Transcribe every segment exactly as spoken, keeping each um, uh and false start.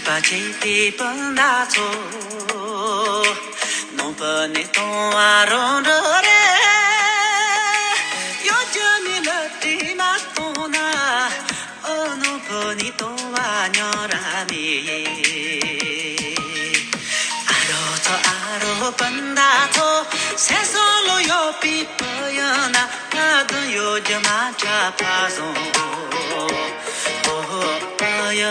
པ་ཆེ་དེ་སྤུན་ཟླ་ཚོ། ནོར་བུ་ནི་གཏོང་བ་རང་འགྲོ་རེད། གཡོ་སྒྱུ་ནི་ལག་བྲིས་མ་གཏོང་ན། ཨོ་ནོར་བུ་ནི་གཏོང་བ་ཉོ་ར་མི་ཡེ། ཨ་རོ་ཚོ་ཨ་རོ་སྤུན་ཟླ་ཚོ། སེམས་སོང་ལོ་ཡོད་པའི་བུ་ཡིན་ན། ང་དུ་ཡོད་རྒྱུ་མ་ཆ་ཕ་བཟང་། ཨོ་ཨ་ཡ།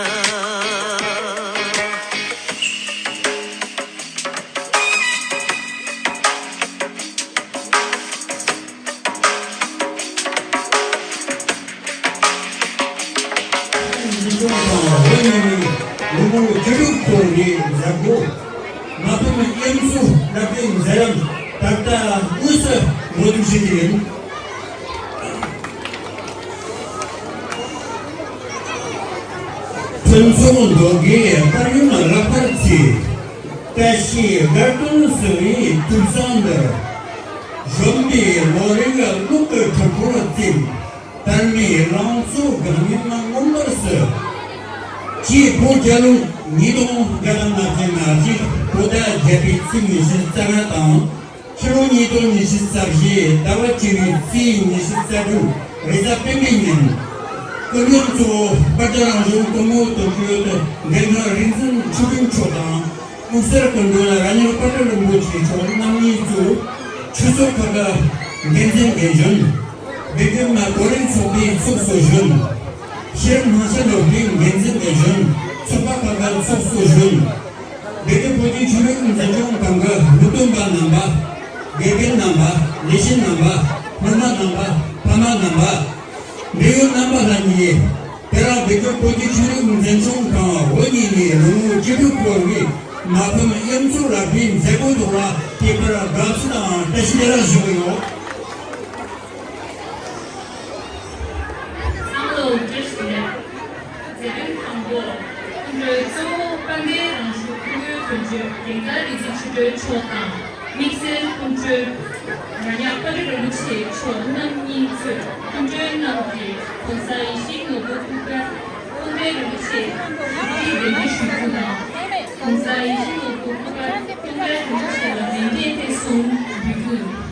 འཛིན་སྐྱོང་དང་འོས་མི་མི་ལོ་ངོ་བཅུ་དྲུག་འཁོར་བའི་མཛད་སྒོ། མ་ཕམ་དབྱངས་གསལ་བསླབ་པའི་མཛད་རིམ་ད་ལྟ་དངོས་སུ་འགོ་འཛུགས་བྱེད་ཀྱི་ཡིན། ཕུན་ཚོགས་མདོ་དགེ་དཔལ་ཡོན་ལག་པར་ཚུད། བཀྲ་ཤིས་དགའ་སྟོན་གསོལ་བའི་དུས་བཟང་འདིར། གཞོན་པའི་ལོ་རིགས་གློག་གི་འཕྲུལ་འཁོར་བརྩེགས། དར་མའི་ལང་ཚོ་དགའ་ཉིན་མངོན་པར་གསོལ། སྤྱི་བོད་རྒྱལ་ལོ་ཉིས་སྟོང་བརྒྱ་དང་ལྔ་བཅུ་ང་གཅིག་བོད་ཟླ་བརྒྱད་པའི་ཚེས་ཉི་ཤུ་རྩ་ལྔ་དང་། ཕྱི་ལོ་ཉིས་སྟོང་ཉི་ཤུ་རྩ་བཞི་ཟླ་བ་བཅུ་པའི་ཚེས་ཉི་ཤུ་རྩ་དྲུག་རེས་གཟའ་སྤེན་པའི་ཉིན། སྐུ་མགྲོན་གཙོ་བོ་དཔལ་ལྡན་རང་གཞུང་སྐུ་ངོ་དོན་གཅོད་འདན་མ་རིག་འཛིན་ཆོས་སྒྲོན་མཆོག་དང་། དབུ་གསར་སྐུ་མགྲོན་ར་ཉེ་པ་ཊ་རིན་པོ་ཆེ་མཆོག་རྣམ་གཉིས་གཙོས་ཆོས་ཚོགས་ཁག་གི་འགན་འཛིན་འགན་གཞོན། བོད་ཁྱིམ་གོ་རིམ་ཚོགས་པའི་ཚོགས་གཙོ་གཞོན། ཕྱིར་སྣང་ཆེན་སློབ་གྲྭའི་འགན་འཛིན་འགན་གཞོན། ཚོགས་པ་ཁག་གི་ཚོགས་གཙོ་གཞོན། བོད་ཀྱི་བོད་ཀྱི་ཆོས་ལུགས་འཛིན་སྐྱོང་ཁང་གི་ལུགས་སྟོན་པ་རྣམ་པ། དགེ་རྒན་རྣམ་པ། ལས་བྱེད་རྣམ་པ། སློབ་མ་རྣམ་པ། ཕ་མ་རྣམ་པ། འབྲེལ་ཡོད་རྣམ་པ་ལྷན་རྒྱས། དེ་རིང་བོད་ཀྱི་བོད་ཀྱི་ཆོས་ལུགས་འཛིན་སྐྱོང་ཁང་འོ་གཉིས་ནས་ལོ་ངོ་བཅུ་དྲུག་འཁོར་བའི་མ་ཕམ་དབྱངས་གསལ་བསླབ་པའི་མཛད་སྒོ་ཐོག་ལ་བསྐྱོད་པར་དགའ་བསུ་དང་བཀྲ་ཤིས་བདེ་ལེགས་ཞུ་གི་ཡོད། བསམ་བློ་བཀྲ་ཤིས་བདེ་ལེགས། མཛད་དོན་དང་པོ། སྐུ་མགྲོན་གཙོ་བོ་དཔལ་ལྡན་རང་གཞུང་སྐུ་ངོ་དོན་གཅོད་རྒྱལ་མཚན་རིག་འཛིན་ཆོས་སྒྲོན་མཆོག་དང་། དམིགས་བསལ་སྐུ་མགྲོན་ར་ཉག་པ་ཊ་རིན་པོ་ཆེ་མཆོག་རྣམ་གཉིས་གཙོས་སྐུ་མགྲོན་རྣམས་ཀྱིས་༸གོང་ས་ཡིད་བཞིན་ནོར་བུ་སྐུ་དཀར་དཔལ་ལྡན་རིན་པོ་ཆེ་ལ་གུས་བརྡ་ཞུ་རྒྱུ་དང་། ༸གོང་ས་ཡིད་བཞིན་ནོར་བུ་སྐུ་དཀར་དཔལ་ལྡན་རིན་པོ་ཆེ་ལ་མཎྜལ་དེ་གསུམ་འབུལ་རྒྱུ།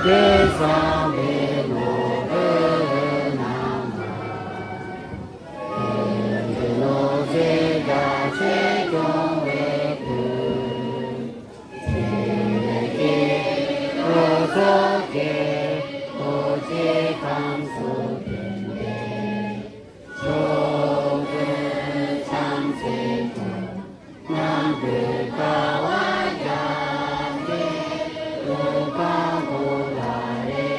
དེ་བསམ་པའི་བློ་འདི་རྣམས་ལ། བློ་རྩེ་རྒྱ་ཆེ་སྐྱོང་བའི་ཕྱིར། ཆོས་ཀྱི་འཁོར་ཚོགས་ཀྱི་འཁོར་གྱི་ཁམས་སུ་བསྟན་ཏེ། ཕྱོགས་བཅུའི་བྱང་སེམས་ཀྱི་རྣམ་ཀུན་དགའ་བ་རྒྱ་མཚོའི་དབུས་ཕར་ཕུ་ལ་རེ།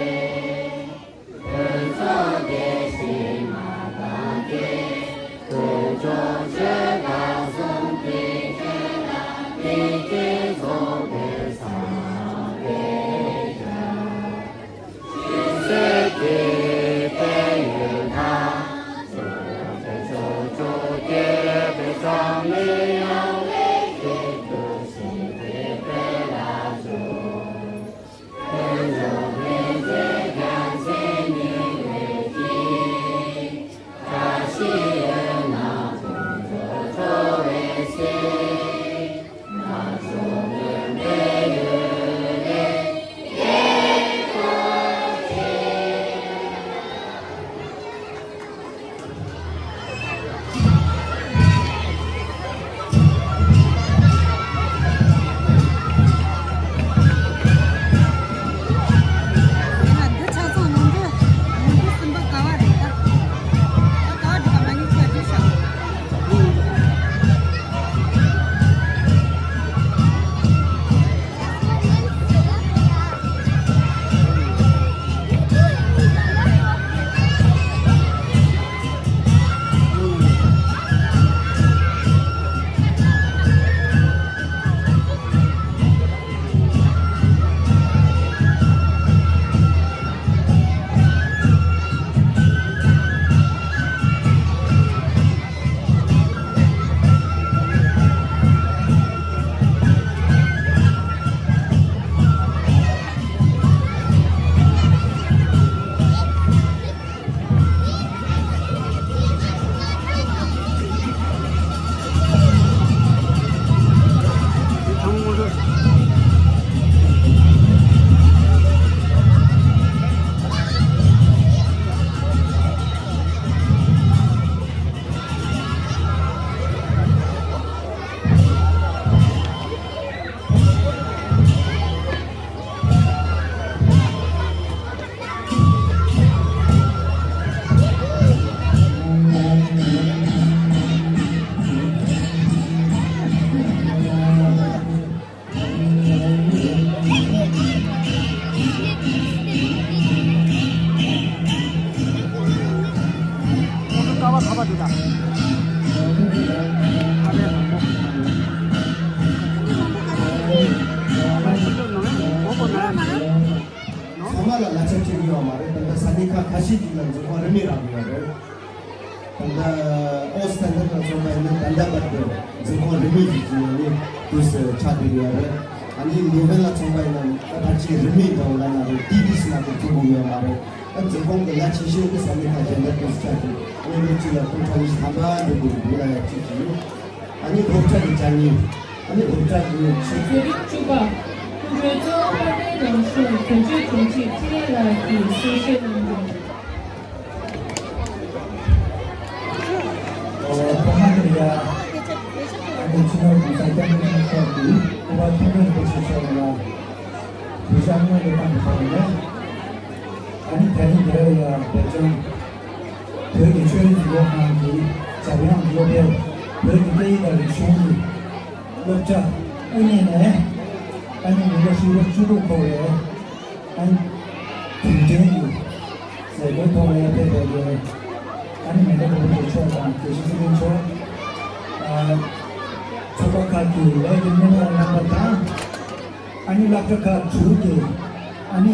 ཕུན་ཚོགས་བདེ་ཞིང་མ་དག་གི་ཕུན་ཚོགས་ཆོས་དང་གསུམ་གྱི་ཆོས་ལ་དེ་བཞིན་རྫོགས་པའི་སངས་རྒྱས་ཀྱང་། ཇི་སྲིད་ཀྱི་དཔལ་ཡོན་དང་། ཕྱོགས་བཅུའི་ཕྱོགས་བཅུ་སྐྱེ་བོའི་ཚོགས་ནི་ཡང་དེ་བཞིན་དུ་སྲིད་པའི་དཔལ་ལ་འཇུག་ཕུན་ཚོགས་ལྷུན་གྱིས་རྒྱལ་མཚན་ཉིད་འོད་ཀྱིས། བཀྲ་ཤིས་འོད་རྣམས་ཀུན་ཏུ་འཕྲོ་བའི་ཚེ། ནག་ཕྱོགས་མུན་པའི་ཡུལ་ལས་རྒྱལ་ཐོབ་ཕྱིར། འདི་ཆ་ཚང་ནང་དུ་ནང་དུ་སུམ་པ་ཀ་བ་རེད་ད། ད་ཀ་བ་འདི་ག་མ་ཉིད་ཀ་འདི་ཤ། ཚང་མ་ལ་གླ་ཆ་སྤྲད་ཀྱི་ཡོད་མ་རེད། ད་ལྟ་ས་གནས་ཁག་ཁ་ཤས་ཅིག་ལ་འཛུགས་སྐྲུན་རིན་མེད་རག་གི་ཡོད་རེད། ད་ལྟ་ཨོ་སི་ཐན་ཏན་ལ་མཚོན་པ་ཡིན་ན་ད་ལྟ་བར་དུ་འཛུགས་སྐྲུན་རིན་མེད་ཀྱི་ཅིག་ཡང་ནི་དུས་སུ་ཆགས་བསྡད་ཀྱི་ཡོད་རེད། ཨ་ནི་ལུ་ཝེན་ལ་མཚོན་པ་ཡིན་ན་ད་ཕལ་ཆེར་རིན་མེད་འདྲ་བོ་ལབ་ན་རེད། ཏི་ཏི་སི་ལ་དེ་ཐུབ་ཀྱི་ཡོད་མ་རེད། ཨ་འཛུགས་སྐྲུན་གྱི་གླ་ཆེ་ཤོས་དེ་ས་གནས་ཁག་གཞན་དག་དུས་སུ་ཆགས་ཀྱི་ཨ་ནི་ལོ་གཅིག་ལ་སྟོང་ཕྲག་ཉི་ཤུ་ཐམ་པ་འདྲ་བོ་འདུག་ལ་ཡ་གཅིག་གིས། ཨ་ནི་སློབ་གྲྭ་གི་བཅའ་ངལ། ཨ་ནི་སློབ་གྲྭ་གི་ཆེད་དུ། བོད་རིགས་བཅུ་པ། སྐུ་མགྲོན་གཙོ་བོ་དཔལ་ལྡན་རང་གཞུང་དོན་གཅོད་དྲུང་ཆེ་འཕྲིན་ལས་ལགས་ཀྱིས་གསུང་བཤད་གནང་རྒྱུ། ཐོག་མར་ཡ། ཨ་ནི་སྤྱི་ནོར་༸གོང་ས་༸སྐྱབས་མགོན་ཆེན་པོ་མཆོག་གིས་སྐུ་པར་ཐུགས་རྗེ་ཆེ་ཞུ་བ་ལ་གུས་ཕྱག་སྔོན་དུ་བཏང་གི་ཐོག་ནས། ཨ་ནི་དེ་རིང་འདིར་ཡ་བོད་ལྗོངས་བོད་ཀྱི་ཆོས་རིག་འཛིན་གྲྭ་ཁང་གི་འཇམ་དབྱངས་སློབ་དཔོན། བོད་ཀྱི་སྐད་ཡིག་དང་རིག་གཞུང་གི་སློབ་གྲྭ་དབུ་བརྙེས་ནས། ཨ་ནི་མི་ལོ་ཧྲིལ་པོ་བཅུ་དྲུག་འཁོར་བའི་ཨ་ནི་དུས་དྲན་གྱི་མཛད་སྒོའི་ཐོག་ལ་ཡར་ཕེབས་པའི་གི་ཨ་ནི་མི་རབས་རིམ་པ་མཆོག་དང་དགེ་བཤེས་ཚེ་རིང་མཆོག་ཨ་ཚོགས་པ་ཁག་གི་ལས་ཀྱི་སྣེ་མོ་རྣམ་པ་དང་། ཨ་ནི་སློབ་གྲྭ་ཁག་དྲུག་གི་ཨ་ནི་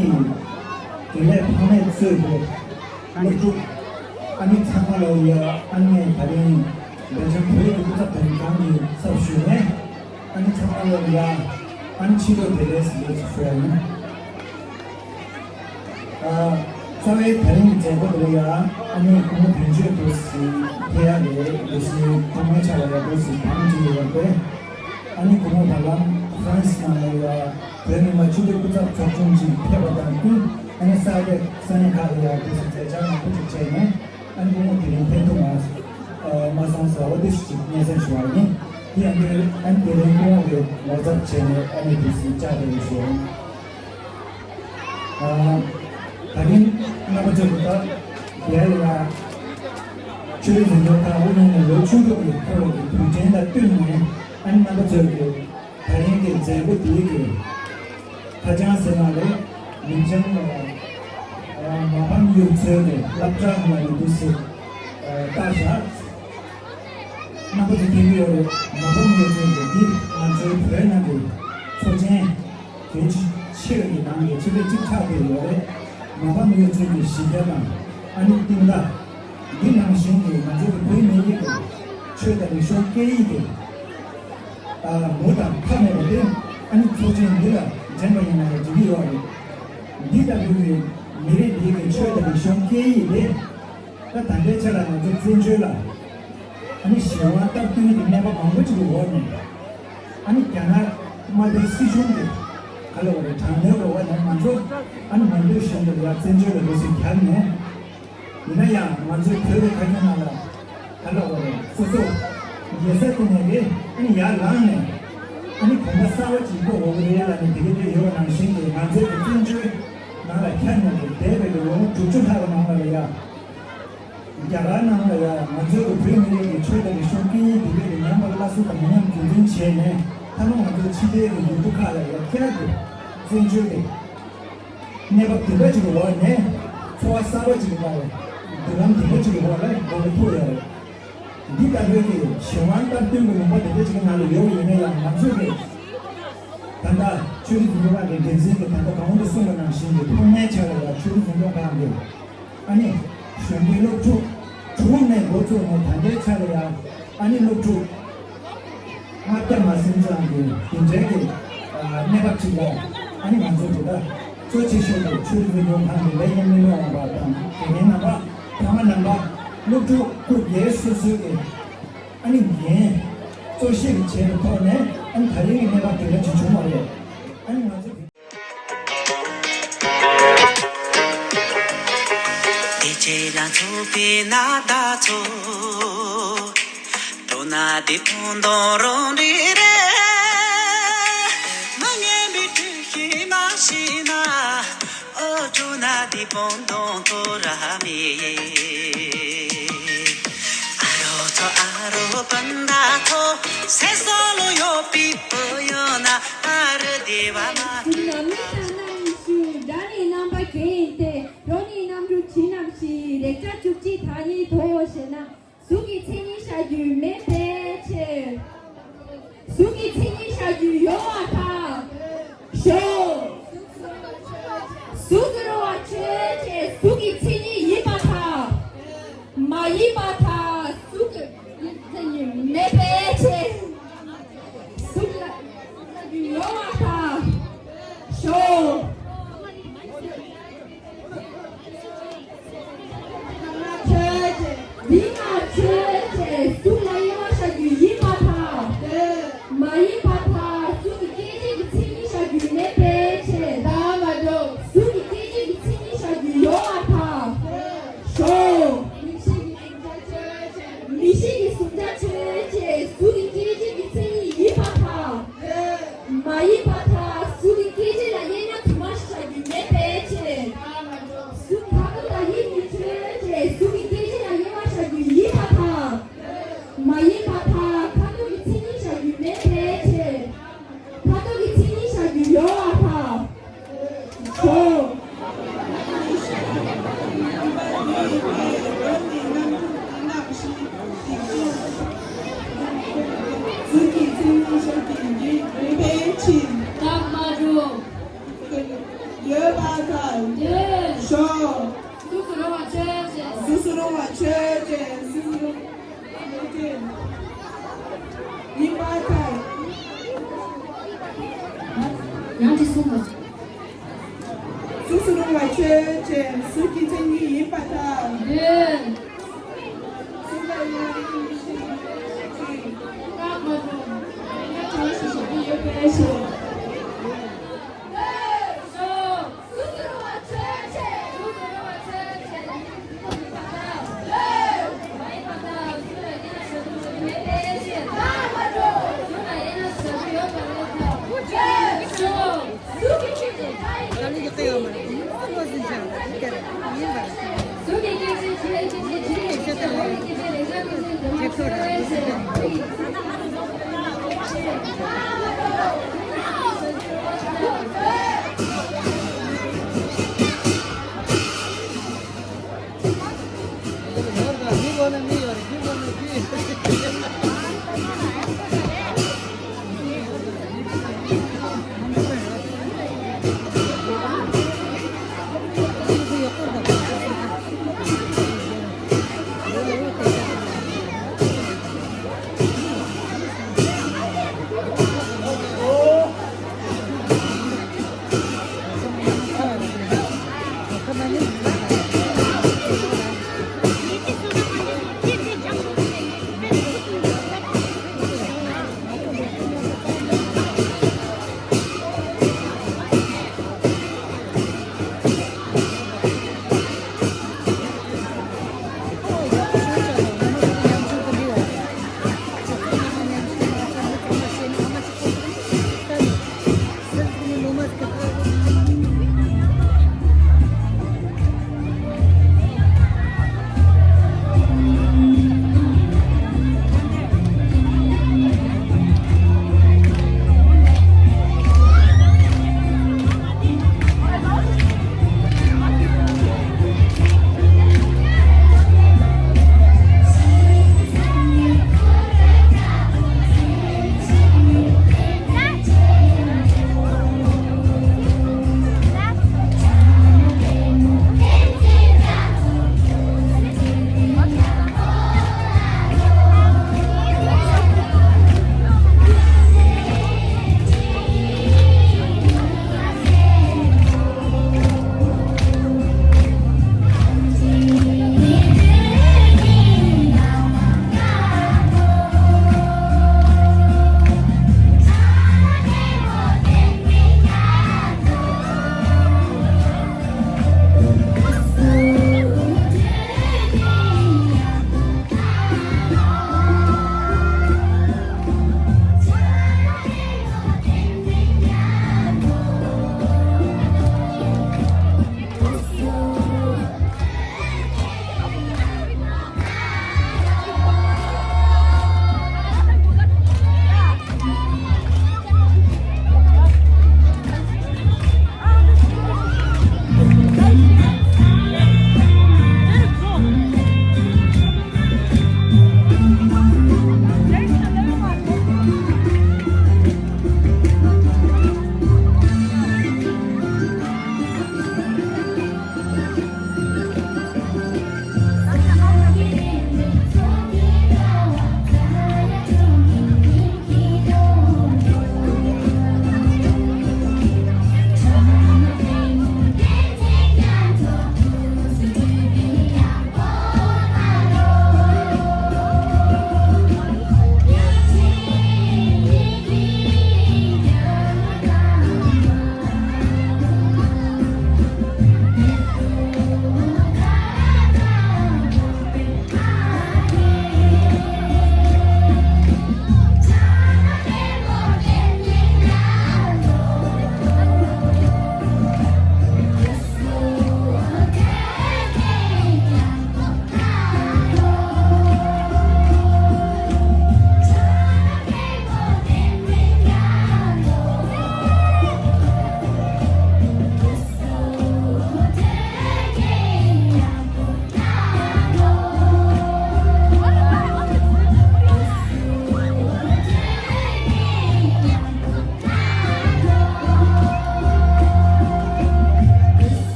དགེ་ལས་ཕ་མས་གཙོས་པའི་སློབ་ཕྲུག་ཨ་ནི་ཚང་མ་ལ་ཡ་ཨ་ནི་ངས་ད་རིང་བོད་ལྗོངས་བོད་ཀྱི་སྐུ་ཚབ་དོན་ཁང་གི་ཚབ་ཞུས་ནས་ཨ་ནི་ཚང་མ་ལ་ཡ་ཨ་ནི་ཕྱི་དྲོ་བདེ་ལེགས་ཟེར་ཞུ་ཡ་ཡིན། ཨ་རྩ་བའི་ད་རིང་གི་མཛད་སྒོ་དེ་ལ་ཡ་ཨ་ནི་སྐུ་ངོ་དོན་གཅོད་དུ་ཟིན་ཕེབས་ཡ་རེད། དེ་བཞིན་སྐུ་ངོ་ཆ་ལ་ཡ་དུ་ཟིན་དང་ཅི་ཡོད་པས། ཨ་ནི་སྐུ་ངོ་བར་ལམ་ ཧྥ་རན་སི་ནང་ལ་ཡ་བོད་མི་མང་སྤྱི་འཐུས་སྐུ་ཚབ་ཚོགས་ཆུང་ཅིག་ཕེབས་པ་དང་བསྟུན། ཨ་ནི་ས་གནས་ས་གནས་ཁག་ལ་ཡ་དུས་སུ་མཛད་འཆར་མང་པོ་ཅིག་བྱས་ནས། ཨ་ནི་སྐུ་ངོ་དེ་རིང་ཕེབས་ཐུབ་མ་ཨ་མ་སོང་ཟེར་བ་དེ་ཞིག་སྙན་སེང་ཞུ་བ་ཡིན། དེ་ཡང་དེ་ཨ་ནི་དེ་རིང་སྐུ་ངོ་གི་ངོ་ཚབ་བྱས་ནས་ཨ་ནི་དུས་སུ་བཅར་བའི་ཞུ། ཨ། ད་རིང་རྣམ་པ་ཚོས་ད་རྒྱལ་ལ་ཆོས་རིག་འཛིན་སྐྱོང་ཁང་དབུ་བརྙེས་ནས་ལོ་བཅུ་དྲུག་གི་འཁོར་བའི་དུས་དྲན་དང་བསྟུན་ནས། ཨ་ནི་རྣམ་པ་ཚོས་ཀྱི་ད་རིང་གི་མཛད་སྒོ་དེའི་གི་ཁ་བྱང་ཟེར་ན་རེད། མིང་བྱང་ལ་མ་ཕམ་གཡུ་མཚོའི་གི་སློབ་གྲྭ་ལ་ནི་འདུག་སེ་ལྟ་བཞག་རྣམ་པ་ཚོས་མཐོང་གི་ཡོད་རེད། མ་ཕམ་གཡུ་མཚོའི་གི་འདི་ང་ཚོའི་བོད་ནང་གི་མཚོ་ཆེན། དེ་ཆེ་བའི་ནང་གི་ཆེ་བའི་གཅིག་ཆགས་བསྡད་ཡོད་རེད། མ་ཕམ་གཡུ་མཚོའི་གི་གཞི་རྒྱ་དང་ཨ་ནི་གཏིང་མཐའ། འདི་ནང་བཞིན་གྱི་ང་ཚོའི་བོད་མི་རིགས་ཀྱི་ཆོས་དང་རིག་གཞུང་སྐད་ཡིག་གི་ཨ་མུ་དང་མཐའ་མེད་པ་དེ་ཨ་ནི་མཚོ་ཆེན་འདི་ལ་འདྲེན་པ་ཡིན་ན་ཡང་འགྲིག་གི་ཡོད་རེད། འདི་ལྟ་བུའི་གི་མི་རིགས་འདིའི་གི་ཆོས་དང་རིག་གཞུང་སྐད་ཡིག་དེ། ད་ད་ལྟའི་ཆ་ལ་ང་ཚོ་བཙན་བྱོལ་ལ་ཨ་ནི་གཞན་དབང་སྟབས་བསྟུན་གྱི་གནས་བབ་མང་པོ་ཅིག་གི་འོག་ནས། ཨ་ནི་རྒྱ་ནག་དམར་པོའི་སྲིད་གཞུང་གི་ག་ལ་བ་རེད། དྲག་གནོན་གྱི་འོག་ནས་ང་ཚོ་ཨ་ནི་མང་པོའི་གཞུང་གི་ལ་བཙན་བྱོལ་ལ་འགྲོ་སྲིད་ཁྱབ་ནས། ཡིན་ན་ཡང་ང་ཚོའི་བོད་ཀྱི་ཁ་ཆེ་ནང་ལ་ག་ལ་བ་རེད། སོ་སོ་རྒྱལ་ས་དེ་ནས་རེད། ཨ་ནི་ཡར་ལངས་ནས་ཨ་ནི་གོམ་པ་གསར་བ་ཅིག་སྤོ་འོང་གི་རེད་ལབ་ནས་དེ་ག་དེ་ཡོད་པ་ནང་བཞིན་གྱི་ང་ཚོའི་བཙན་བྱོལ་ནང་ལ་ཁྱབ་ནས་འདས་པའི་ལོ་ངོ་དྲུག་ཅུ་ལྷག་གི་ནང་ལ་ཡ། རྒྱ་གར་ནང་ལ་ཡང་ང་ཚོའི་གི་བོད་མི་རིགས་ཀྱི་ཆོས་དང་རིག་གཞུང་སྐད་ཡིག་འདི་གའི་ཉམས་པ་སླར་གསོ་དང་མི་ཉམས་རྒྱུན་འཛིན་བྱས་ནས། ཐ་ན་ང་ཚོའི་ཕྱི་རྒྱལ་གྱི་ཡུལ་གྲུ་ཁག་ལ་ཡང་ཁྱེད་རང་གི་བཙན་བྱོལ་གྱི་གནས་བབ་དེ་འདྲ་ཅིག་གི་འོག་ནས་འཚོ་བ་གསར་པ་ཅིག་གི་ནང་ལ་མདུན་ལམ་དེ་འདྲ་ཅིག་གི་འོག་ལ་འགྲོ་གི་ཐུག་ཡོད་རེད། འདི་ལྟ་བུའི་གི་གཞན་དབང་སྟབས་བསྟུན་གྱི་ལུང་པ་དེ་འདྲ་ཅིག་གི་ནང་ལ་ཡོད་པ་ཡིན་ན་ཡང་། ང་ཚོས་གི་ད་ལྟ་ཆོས་རིག་འཛིན་སྐྱོང་ཁང་གི་འགན་འཛིན་གྱིས་ད་ལྟ་གོང་དུ་གསུངས་པ་ནང་བཞིན་གྱི་ཐོག་མའི་ཆ་ལ་ཡང་ཆོས་རིག་འཛིན་སྐྱོང་ཁང་གི་ཨ་ནི་གཞོན་སྐྱེས་སློབ་ཕྲུག་དྲུག་ནས་འགོ་བཙུགས་ནས་ད་ལྟའི་ཆ་ལ་ཡང་ཨ་ནི་སློབ་ཕྲུག་ལྔ་བརྒྱ་མ་ཟིན་ཙམ་གྱི་དེ་འདྲའི་གི་ཨ་གནས་བབ་ཅིག་ལ། ཨ་ནི་ང་ཚོ་དེ་ལྟ་གཙོ་ཆེ་ཤོས་ཀྱི་ཆོས་རིག་འཛིན་སྐྱོང་ཁང་གི་ལས་ཀྱི་སྨན་པ་འོང་བ་དང་། དགེ་རྒན་རྣམ་པ། ཕ་མ་རྣམ་པ། སློབ་ཕྲུག་སྐུ་སྒེར་སོ་སོའི་གི་ཨ་ནི་འགན་གཙོ་ཤེས་ཀྱི་བྱས་པའི་ཐོག་ནས། ཨ་ནི་ད་རིང་གི་གནས་བབ་དེ་འདྲ་ཅིག་བྱུང་བ་རེད། ཨ་ནི་ང་ཚོ་དེ། དེ་རྗེས་ལ་འཚོགས་པའི་ན་ད་ཚོ། འགྲོ་ན་དེ་ཕུང་དང་རང་རེ་རེ། མ་ངན་པའི་དུས་ཤིག་མ་ཤི་ན། ཨོ་འགྲོ་ན་དེ་ཕུང་དང་ཐོ་ར་མེད། ཨ་རོ་ཚོ་ཨ་རོ་སྤུན་ཟླ་ཚོ། སེམས་སོ་ལོ་ཡོད་པའི་བུ་ཡོད་ན། ཨ་རོ་དེ་བ་མ། གཟུགས་ལ་མི་དང་རྣམ་གཉིས་ཤུགས། སྒྲ་ནི་རྣམ་པ་གང་ཡིན་ཏེ། རོ་ནི་རྣམ་དྲུག་དྲི་རྣམ་བཞི། རེག་བྱ་བཅུ་གཅིག་ཐ་སྙད་དོ་ཞེ་ན། གཟུགས་ཀྱི་མཚན་ཉིད་བྱ་རྒྱུ་མེད་པའི་ཕྱིར། གཟུགས་ཀྱི་མཚན་ཉིད་བྱ་རྒྱུ་ཡོད་པར་ཐལ། ཞོག་གཟུགས་སུ་རུང་བ་ཆོས་ཅན། གཟུགས་ཀྱི་མཚན་ཉིད་ཡིན་པར་ཐལ། མ་ཡིན་པར་ཐལ། གཟུགས་ཀྱི་མཚན་ཉིད་མེད་པའི་ཕྱིར། གཟུགས་ལ་ཡོད་པར་ཐལ། ཞོག་མི་སྨྲ་ཆོས་ཅན། མི་སྨྲ་ཆོས་ཅན། གཟུགས་ལ་དབྱེ་བ་བྱ་རྒྱུ་ཡིན་པར་ཐལ། མ་ཡིན་པར་ཐལ། གཟུགས་ཀྱི་སྐད་ཅིག་གི་མཚན་ཉིད་བྱ་རྒྱུ་མེད་པའི་ཕྱིར། ད་མ་འགྲོ། གཟུགས་ཀྱི་སྐད་ཅིག་གི་མཚན་ཉིད་བྱ་རྒྱུ་ཡོད་པར་ཐལ། ཞོག་མིག་ཤེས་ཀྱི་གཟུང་བྱ་ཆོས་ཅན། མིག་ཤེས་ཀྱི་གཟུང་བྱ་ཆོས་ཅན། གཟུགས་ཀྱི་སྐད་ཅིག་གི་མཚན་ཉིད་ཡིན་པར་ཐལ། མ་ཡིན་པར་ཐལ། གཟུགས་ཀྱི་སྐད་ཅིག་ལ་དབྱེ་ན་དུ་མ་ཞིག་བྱ་རྒྱུ་མེད་པའི་ཕྱིར། གཟུགས་ཁ་དོག་དང་དབྱིབས་ཀྱི་ཆོས་ཅན། གཟུགས་ཀྱི་སྐད་ཅིག་ལ་དབྱེ་བ་བྱ་རྒྱུ་ཡིན་པར་ཐལ། མ་ཡིན་པར་ཐལ། ཁ་དོག་གི་མཚན་ཉིད་བྱ་རྒྱུ་མེད་པའི་ཕྱིར། ཁ་དོག་གི་མཚན་ཉིད་བྱ་རྒྱུ་ཡོད་པར་ཐལ། ཞོག་གཟུགས་ཀྱི་མཚན་ཉིད་བྱ་རྒྱུ་ཡིན་པའི་ཕྱིར། ད་མ་འགྲོ། ཡོད་པར་ཐལ། འདོད། ཞོག་གཟུགས་སུ་རུང་བ་ཆོས་ཅན། གཟུགས་སུ་རུང་བ་ཆོས་ཅན། གཟུགས་སུ་རུང་བ་ཡིན་པར་ཐལ། ཡང་དེ་གསུངས་པ། གཟུགས་སུ་རུང་བ་ཆོས་ཅན། གཟུགས་ཀྱི་མཚན་ཉིད་ཡིན་པར་ཐལ། འདོད། གཟུགས་ལ་དབྱེ་བ་ཡོད་པའི་ཕྱིར།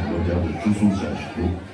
སྒོ་རྒྱག་ཏུ་བཅུ་གསུམ་ཙམ་ཞིག་འདུག་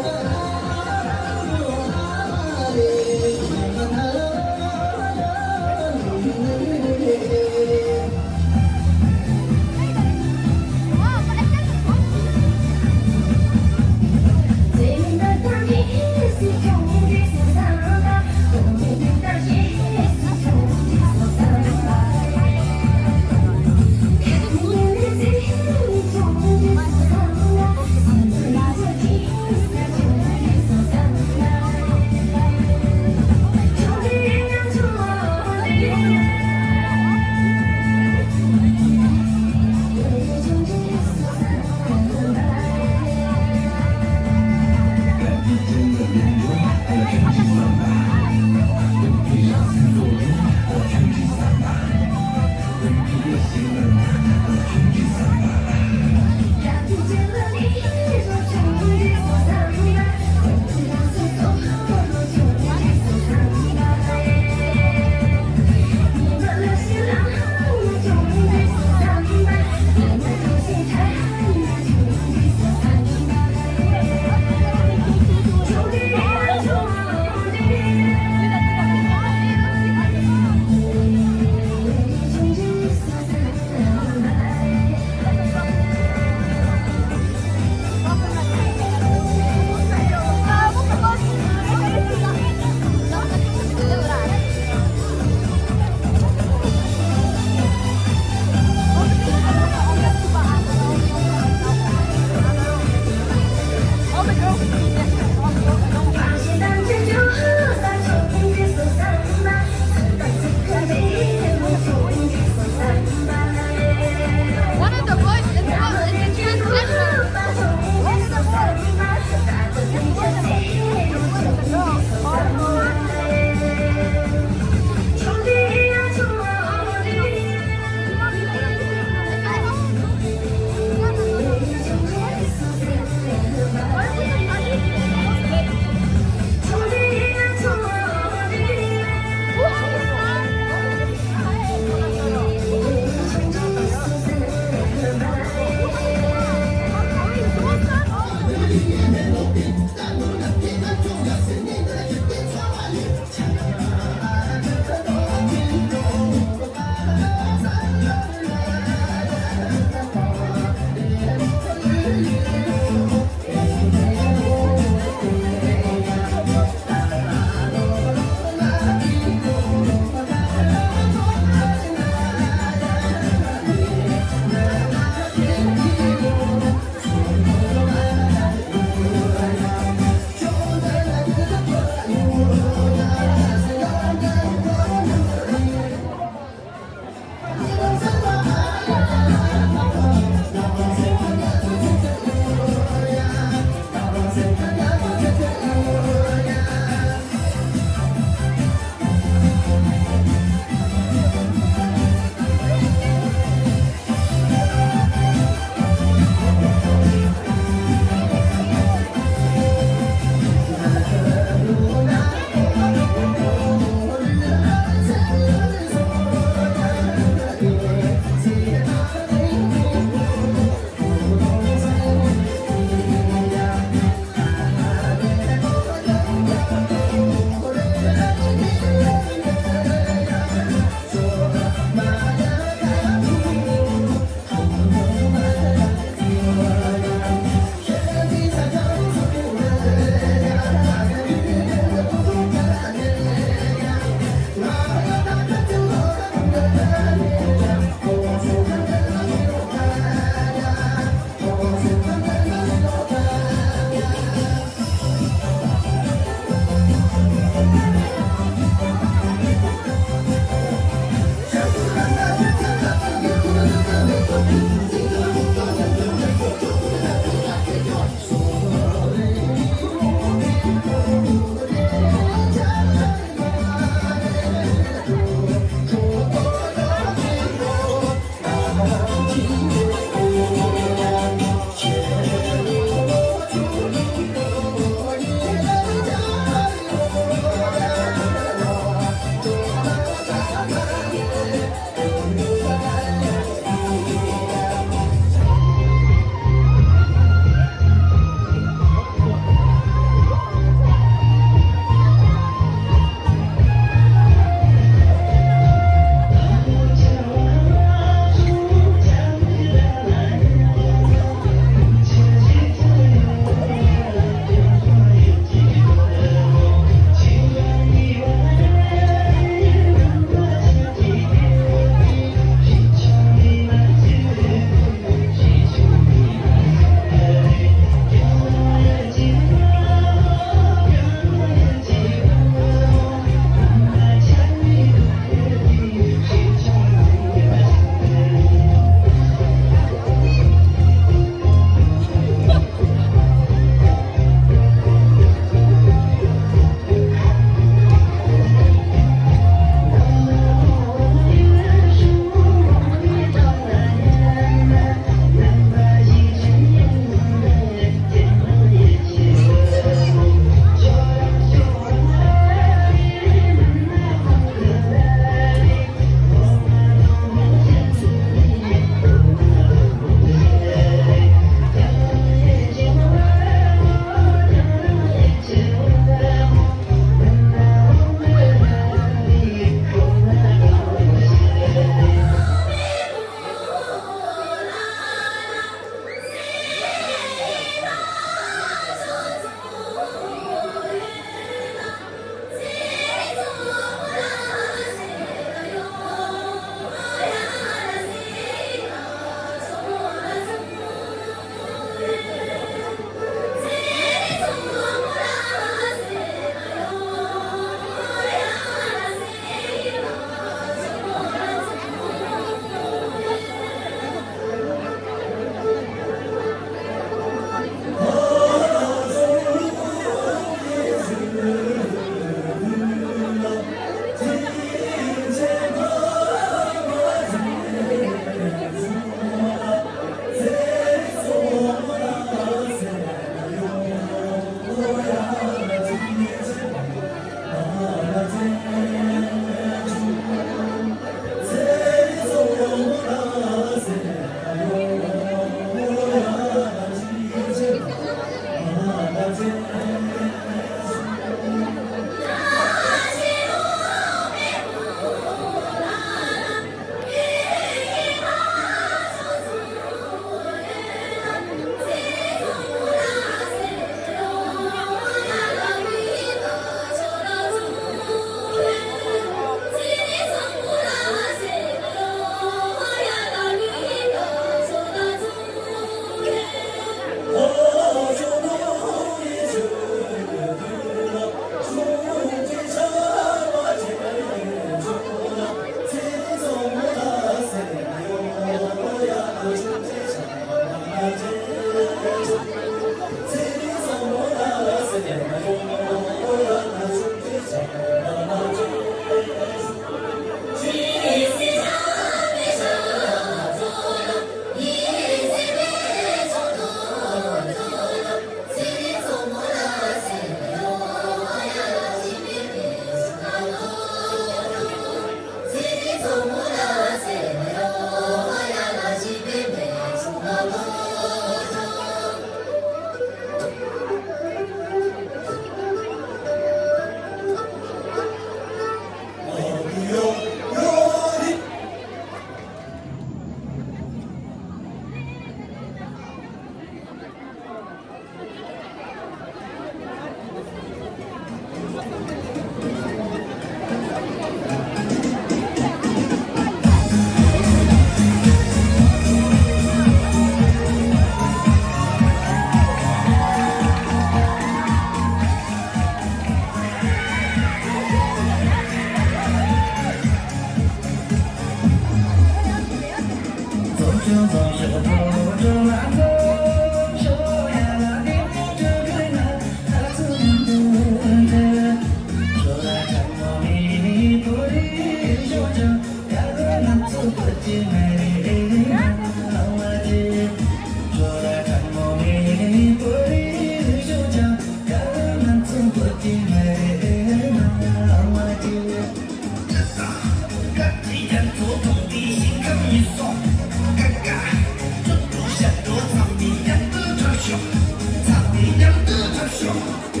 བཀྲ་ཤིས་བདེ་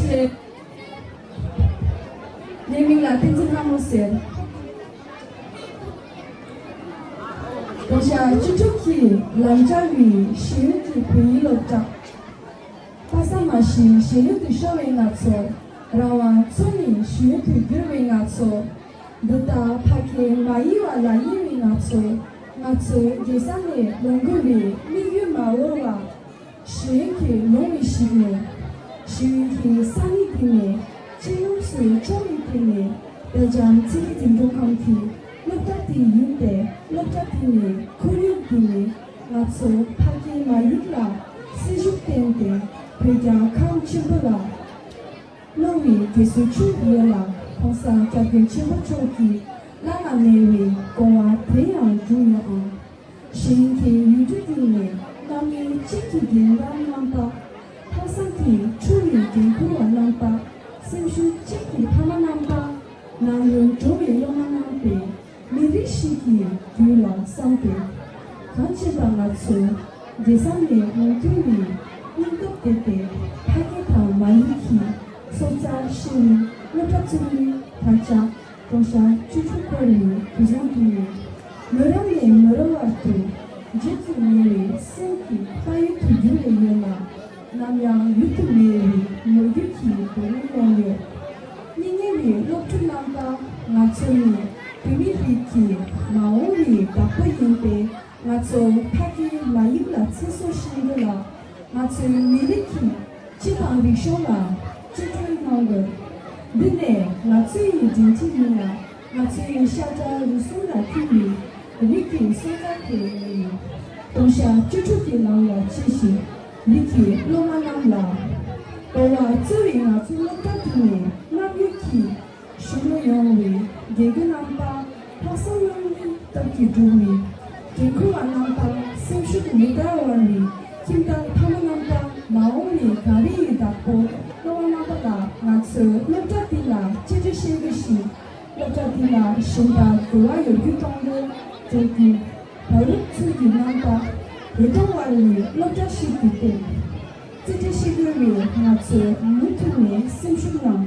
ལེགས། ངའི་མིང་ལ་བསྟན་འཛིན་ལྷ་མོ་ཟེར། དགོངས་ཞག་བཅུ་དྲུག་གི་ལམ་བཅར་བའི་ཤེས་ཡོན་གྱི་བོད་ཡིག་སློབ་གྲྭ། པ་སངས་མ་ཤེས་ཞལ་ལུང་དུ་ཤོར་བའི་ང་ཚོ། རང་དབང་འཚོལ་ནས་ཤེས་ཡོན་དུ་བསྒྱུར་བའི་ང་ཚོ། འདི་ལྟར་ཕ་སྐད་མ་ཡིན་པ་ལ་གཡེང་བའི་ང་ཚོ། ང་ཚོའི་རྒྱལ་ས་ནས་ལོག་དགོས་པའི་དམིགས་ཡུལ་མ་འོངས་པ། ཤེས་ཡོན་གྱི་ལུང་ནས་ཞིག་ནས། ཤེས་ཡོན་གྱི་ས་གནས་དེ་ནས། སྤྱི་ཡོངས་སུ་ཕྱོགས་ནས་དེ་ནས། སྦེལ་ཇམ་ཚན་རིག་འཛིན་སྐྱོང་ཁང་གི་སློབ་གྲྭ་དེ་ཡིན་ཏེ། སློབ་གྲྭ་དེ་ནས་ཁོར་ཡུག་དེ་ནས། ང་ཚོ་ཕ་སྐད་མ་ཡིག་ལ་སེམས་ཤུགས་བསྟན་ཏེ། བོད་རྒྱལ་ཁམས་ཆེན་པོ་ལ། གནང་བའི་དགེ་སྲོལ་ཆོས་ཡོད་ལ། ༸གོང་ས་༸སྐྱབས་མགོན་ཆེན་པོ་མཆོག་གི་བླ་ན་མེད་པའི་དགོངས་པ་དེ་ཡང་འགྲུབ་ཡོད་ཨང་། གཞན་གྱི་ཡུལ་གྲུ་དེ་ནས་རྣམ་དབྱེ་གཅིག་གི་རྒན་པ་རྣམ་པ། ལྷག་བསམ་གྱིས་འཁྲུངས་པའི་འགན་འཁུར་བ་རྣམ་པ། སེམས་ཤུགས་གཅིག་གི་ཕ་མ་རྣམ་པ། ནང་ཡོང་འགྲོ་བའི་སློབ་མ་རྣམ་པས། མི་རིགས་ཤིག་གི་རྒྱུད་ལ་བསམ་སྟེ། གང་ཅི་ལྟར་ང་ཚོ་རྒྱལ་ས་ནས་འོང་ཐུབ་པའི་སྙིང་སྟོབས་དེ་སྟེ། ཕ་སྐད་དང་མ་ཡིག་གི་སྲོག་རྩ་ཤེས་པའི་སློབ་གྲྭ་བཙུགས་ནས། ད་ཆ་དགོངས་ཞག་བཅུ་དྲུག་འཁོར་བའི་དུས་བཟང་དུ་ཡོད། མི་རབས་ནས་མི་རབས་བར་དུ་བརྗེད་དུ་མེད་པའི་སེམས་ཀྱི་དཔལ་ཡོན་དུ་གྱུར་བའི་ཡོད་ལ། ནམ་ཡང་ཡུལ་དུ་མེད་པའི་མོས་གུས་ཀྱི་སྒོ་ནས་ཡོང་ཡོད། སྙིང་ཉེ་བའི་སློབ་ཕྲུག་རྣམ་པ། ང་ཚོ་ནི་བོད་མི་རིགས་ཀྱི་མ་འོངས་པའི་བདག་པོ་ཡིན་པས། ང་ཚོ་ཕ་སྐད་མ་ཡིག་ལ་ཚེ་སྲོག་ཤིང་དགོས་ལ། ང་ཚོའི་མི་རིགས་ཀྱི་སྤྱི་དང་རིག་གཞུང་ལ་བཅིངས་འགྲོལ་གནང་དགོས། འདི་ནི་ང་ཚོའི་འབྲེལ་འདྲིས་ཡིན་ལ། ང་ཚོའི་ཤ་ཁྲག་རུས་གསུམ་ལ་ཐིམ་པའི་རིགས་ཀྱི་སྲོག་རྩ་དེ་ཡིན། དགོངས་ཞག་བཅུ་དྲུག་གི་ལམ་ལ་ཆས་ཤིག་རིགས་ཀྱི་སློབ་མ་རྣམས་ལ། འགྲོ་བ་གཙོས་པའི་ང་ཚོའི་སློབ་གྲྭ་དེ་ནས་རྣམ་ཡོད་ཀྱི་གཞོན་ནུ་ཡོང་བའི་རྒན་རྒོན་རྣམ་པ། ལྷག་བསམ་རྣམ་གཉིས་སྟོབས་ཀྱིས་འགྲུབ་པའི་འགན་འཁུར་བ་རྣམ་པ། སེམས་ཤུགས་མི་འདའ་བར་བའི་ཁྱིམ་བདག་ཕ་མ་རྣམ་པ། མ་འོངས་པའི་གངས་རི་ཡི་བདག་པོ་སློབ་མ་རྣམ་པ་ལ། ང་ཚོའི་སློབ་གྲྭ་འདི་ལ་གཅེས་སྤྲས་བྱེད་དགོས་ཤིང་། སློབ་གྲྭ་འདི་ལ་གཞན་དག་འགྱུར་བ་ཡོང་རྒྱུ་གཏོང་རྒྱུ་བྱེད་རྒྱུ། བར་རུབ་ཚུལ་གྱི་རྣམ་པ་རེ་གཏོང་བར་བའི་སློབ་གྲྭ་ཞིག་ཏུ་བསྟན། རྩེ་གྲས་ཤེས་དགོས་པའི་ང་ཚོས་མུ་མཐུད་ནས་སེམས་ཤུགས་གནང་།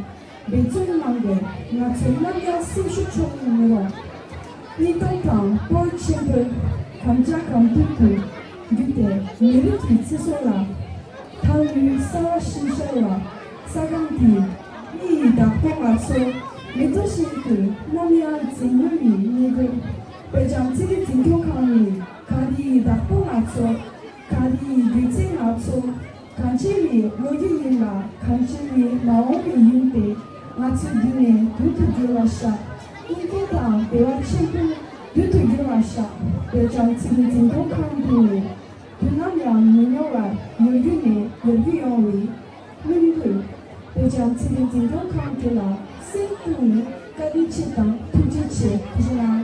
འབད་བརྩོན་གནང་དགོས། ང་ཚོས་ནམ་ཡང་སེམས་ཤུགས་ཆུང་ངུ་མི་རུང་། སྙིང་སྟོབས་དང་སྤོབས་ཆེན་པོས་གམ་ལྕགས་གམ་དུག་ཏུ་བརྒྱུད་དེ་མི་རིགས་ཀྱི་ཚེ་སྲོག་ལ་ཐལ་མོའི་གསང་བ་ཤིང་ཤར་བ། ས་སྒང་འདིའི་མི་ཡི་བདག་པོ་ང་ཚོ་མེ་ཏོག་བཞིན་དུ་ནམ་ཡང་འཛིན་ཡུལ་ཡིན་སྙིང་དགོས། དཔེ་ཆ་ཚིག་གི་འཛིན་སྐྱོང་ཁང་ནི་གངས་རིའི་བདག་པོ་ང་ཚོ། གངས་རིའི་རྒྱུད་ཚད་ང་ཚོ། གངས་ཅན་པའི་ལོ་རྒྱུས་ཡིན་ལ། གངས་ཅན་པའི་མ་འོངས་པའི་ཡུམ་སྟེ། ང་ཚོས་འདི་ནས་དུར་དུ་འགྱུར་བར་བྱ། སྙིང་སྟོབས་དང་བདེ་བ་ཆེན་པོས་དུར་དུ་འགྱུར་བར་བྱ། དཔེ་ཆ་ཚིག་གི་འཛིན་སྐྱོང་ཁང་འདི་ནས་དུས་ནམ་ཡང་མི་ཉོ་བར་ཡོད་རྒྱུ་ནས་ཡོད་རྒྱུ། ལྕམ་ཚེ་རིང་འཛིན་སྐྱོང་ཁང་དེ་ལ་སེམས་གཏིང་ནས་བཀའ་དྲིན་ཆེ་དང་ཐུགས་རྗེ་ཆེ། ཐུགས་རྗེ་གནང་།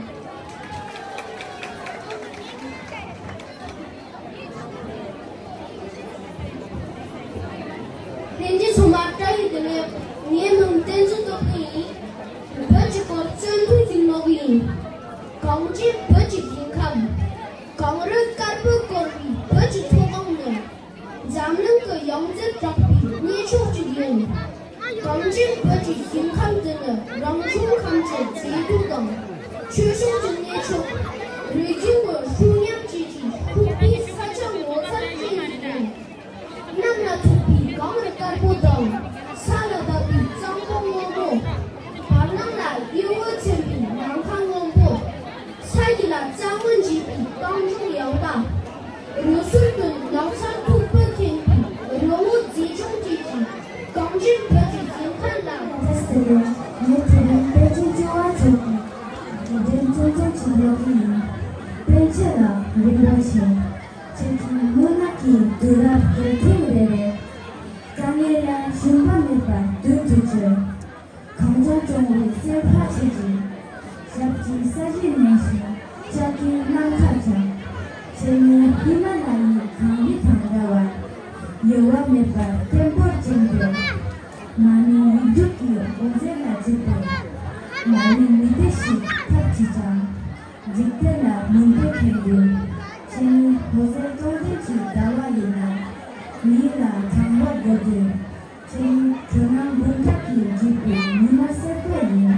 ལྷན་རྒྱས་ཚང་མ་བཀྲ་ཤིས་བདེ་ལེགས། ངའི་མིང་བསྟན་འཛིན་སྟོབས་རྒྱལ་ཡིན། བོད་ཀྱི་སྐོར་བརྩོན་འགྲུས་ཀྱི་ཀློག་ཡིན། གངས་ཅན་བོད་ཀྱི་ཞིང་ཁམས། གངས་རི་དཀར་པོས་བསྐོར་བའི་བོད་ཀྱི་མཐོ་སྒང་ནི། འཛམ་གླིང་གི་ཡང་རྩེར་གྲགས་པའི་གནས་མཆོག་ཅིག་ཡིན། གངས་ཅན་བོད་ཀྱི་ཞིང་ཁམས་འདི་ནི་རང་བྱུང་ཁམས་ཀྱི་མཛེས་སྡུག་དང་། ཆོས་སྐྱོང་གི་གནས་མཆོག་རིག་གཞུང་གི་ཧྲུལ་ཉམས་བཅས་ཀྱིས་ཁུག་པའི་ས་ཆ་ངོ་མཚར་ཅན་ཞིག་ཡིན། གནམ་ལ་ཐུག་པའི་གངས་རི་དཀར་པོ་དང་། ས་ལ་བབས་པའི་གཙང་པོ་སྔོན་པོ། བར་སྣང་ལ་གཡུ་འོད་ཚན་པའི་ནམ་མཁའ་སྔོན་པོ། ས་ཡི་ལ་རྩྭ་སྔོན་འབྱེད་པའི་གངས་ལྗོངས་ཡངས་པ། རི་སུལ་དུ་ནགས་ཚལ་མཐུག་པོས་ཁེངས་པའི་རི་བོ་མཛེས་ལྗོངས་བཅས་ཀྱིས་གངས་ཅན་བོད་ཀྱི་ཞིང་ཁམས་ལ། ལགས་སོ། ངས་དེ་རིང་པཎ་ཆེན་བཅུ་པ་མཆོག་གི་དགེ་འདུན་གཙོ་འཛིན་གྱི་ལོ་རྒྱུས་ཡིན། པཎ་ཆེན་ལགས་རིན་པོ་ཆེ། ཁྱེད་ཀྱི་མུན་ནག་གི་དུས་རབས་འགྲོས་མཐུད་རེ་རེ། དཀའ་ངལ་ཡང་ཞུམ་པ་མེད་པར་མདུན་དུ་བསྐྱོད། གངས་ལྗོངས་སྐྱོང་བའི་སེམས་དཔའ་ཆེ་ཅིང་། ཞབས་ཀྱི་ས་གཞི་མནན་ཞིང་ལྕགས་ཀྱི་རྣམ་ཐར་འཆང་། ཁྱེད་ནི་ཧི་མ་ལ་ཡའི་གངས་རི་དང་འདྲ་བར། གཡོ་བ་མེད་པར་བརྟན་པོར་བཅིངས་ཏེ། མ་ཎི་ཡིག་དྲུག་གི་འོད་ཟེར་ལ་བརྗིད་པའི། མ་རིག་མི་སྡེ་ཞིག་ཐབས་ཀྱིས་བཅིངས། འཇིག་རྟེན་ལ་མུན་པས་ཁེངས་པའི། ཁྱེད་ནི་འོད་ཟེར་སྟོང་ལྡན་གྱི་ཟླ་བ་ཡིན་ན། ཉིད་ལ་དྲན་པ་དགོས་དུས། ཁྱེད་ནི་དྲོད་སྣང་འབུམ་ཕྲག་གིས་བརྒྱུས་པའི་ཉི་མ་སེར་པོ་ཡིན།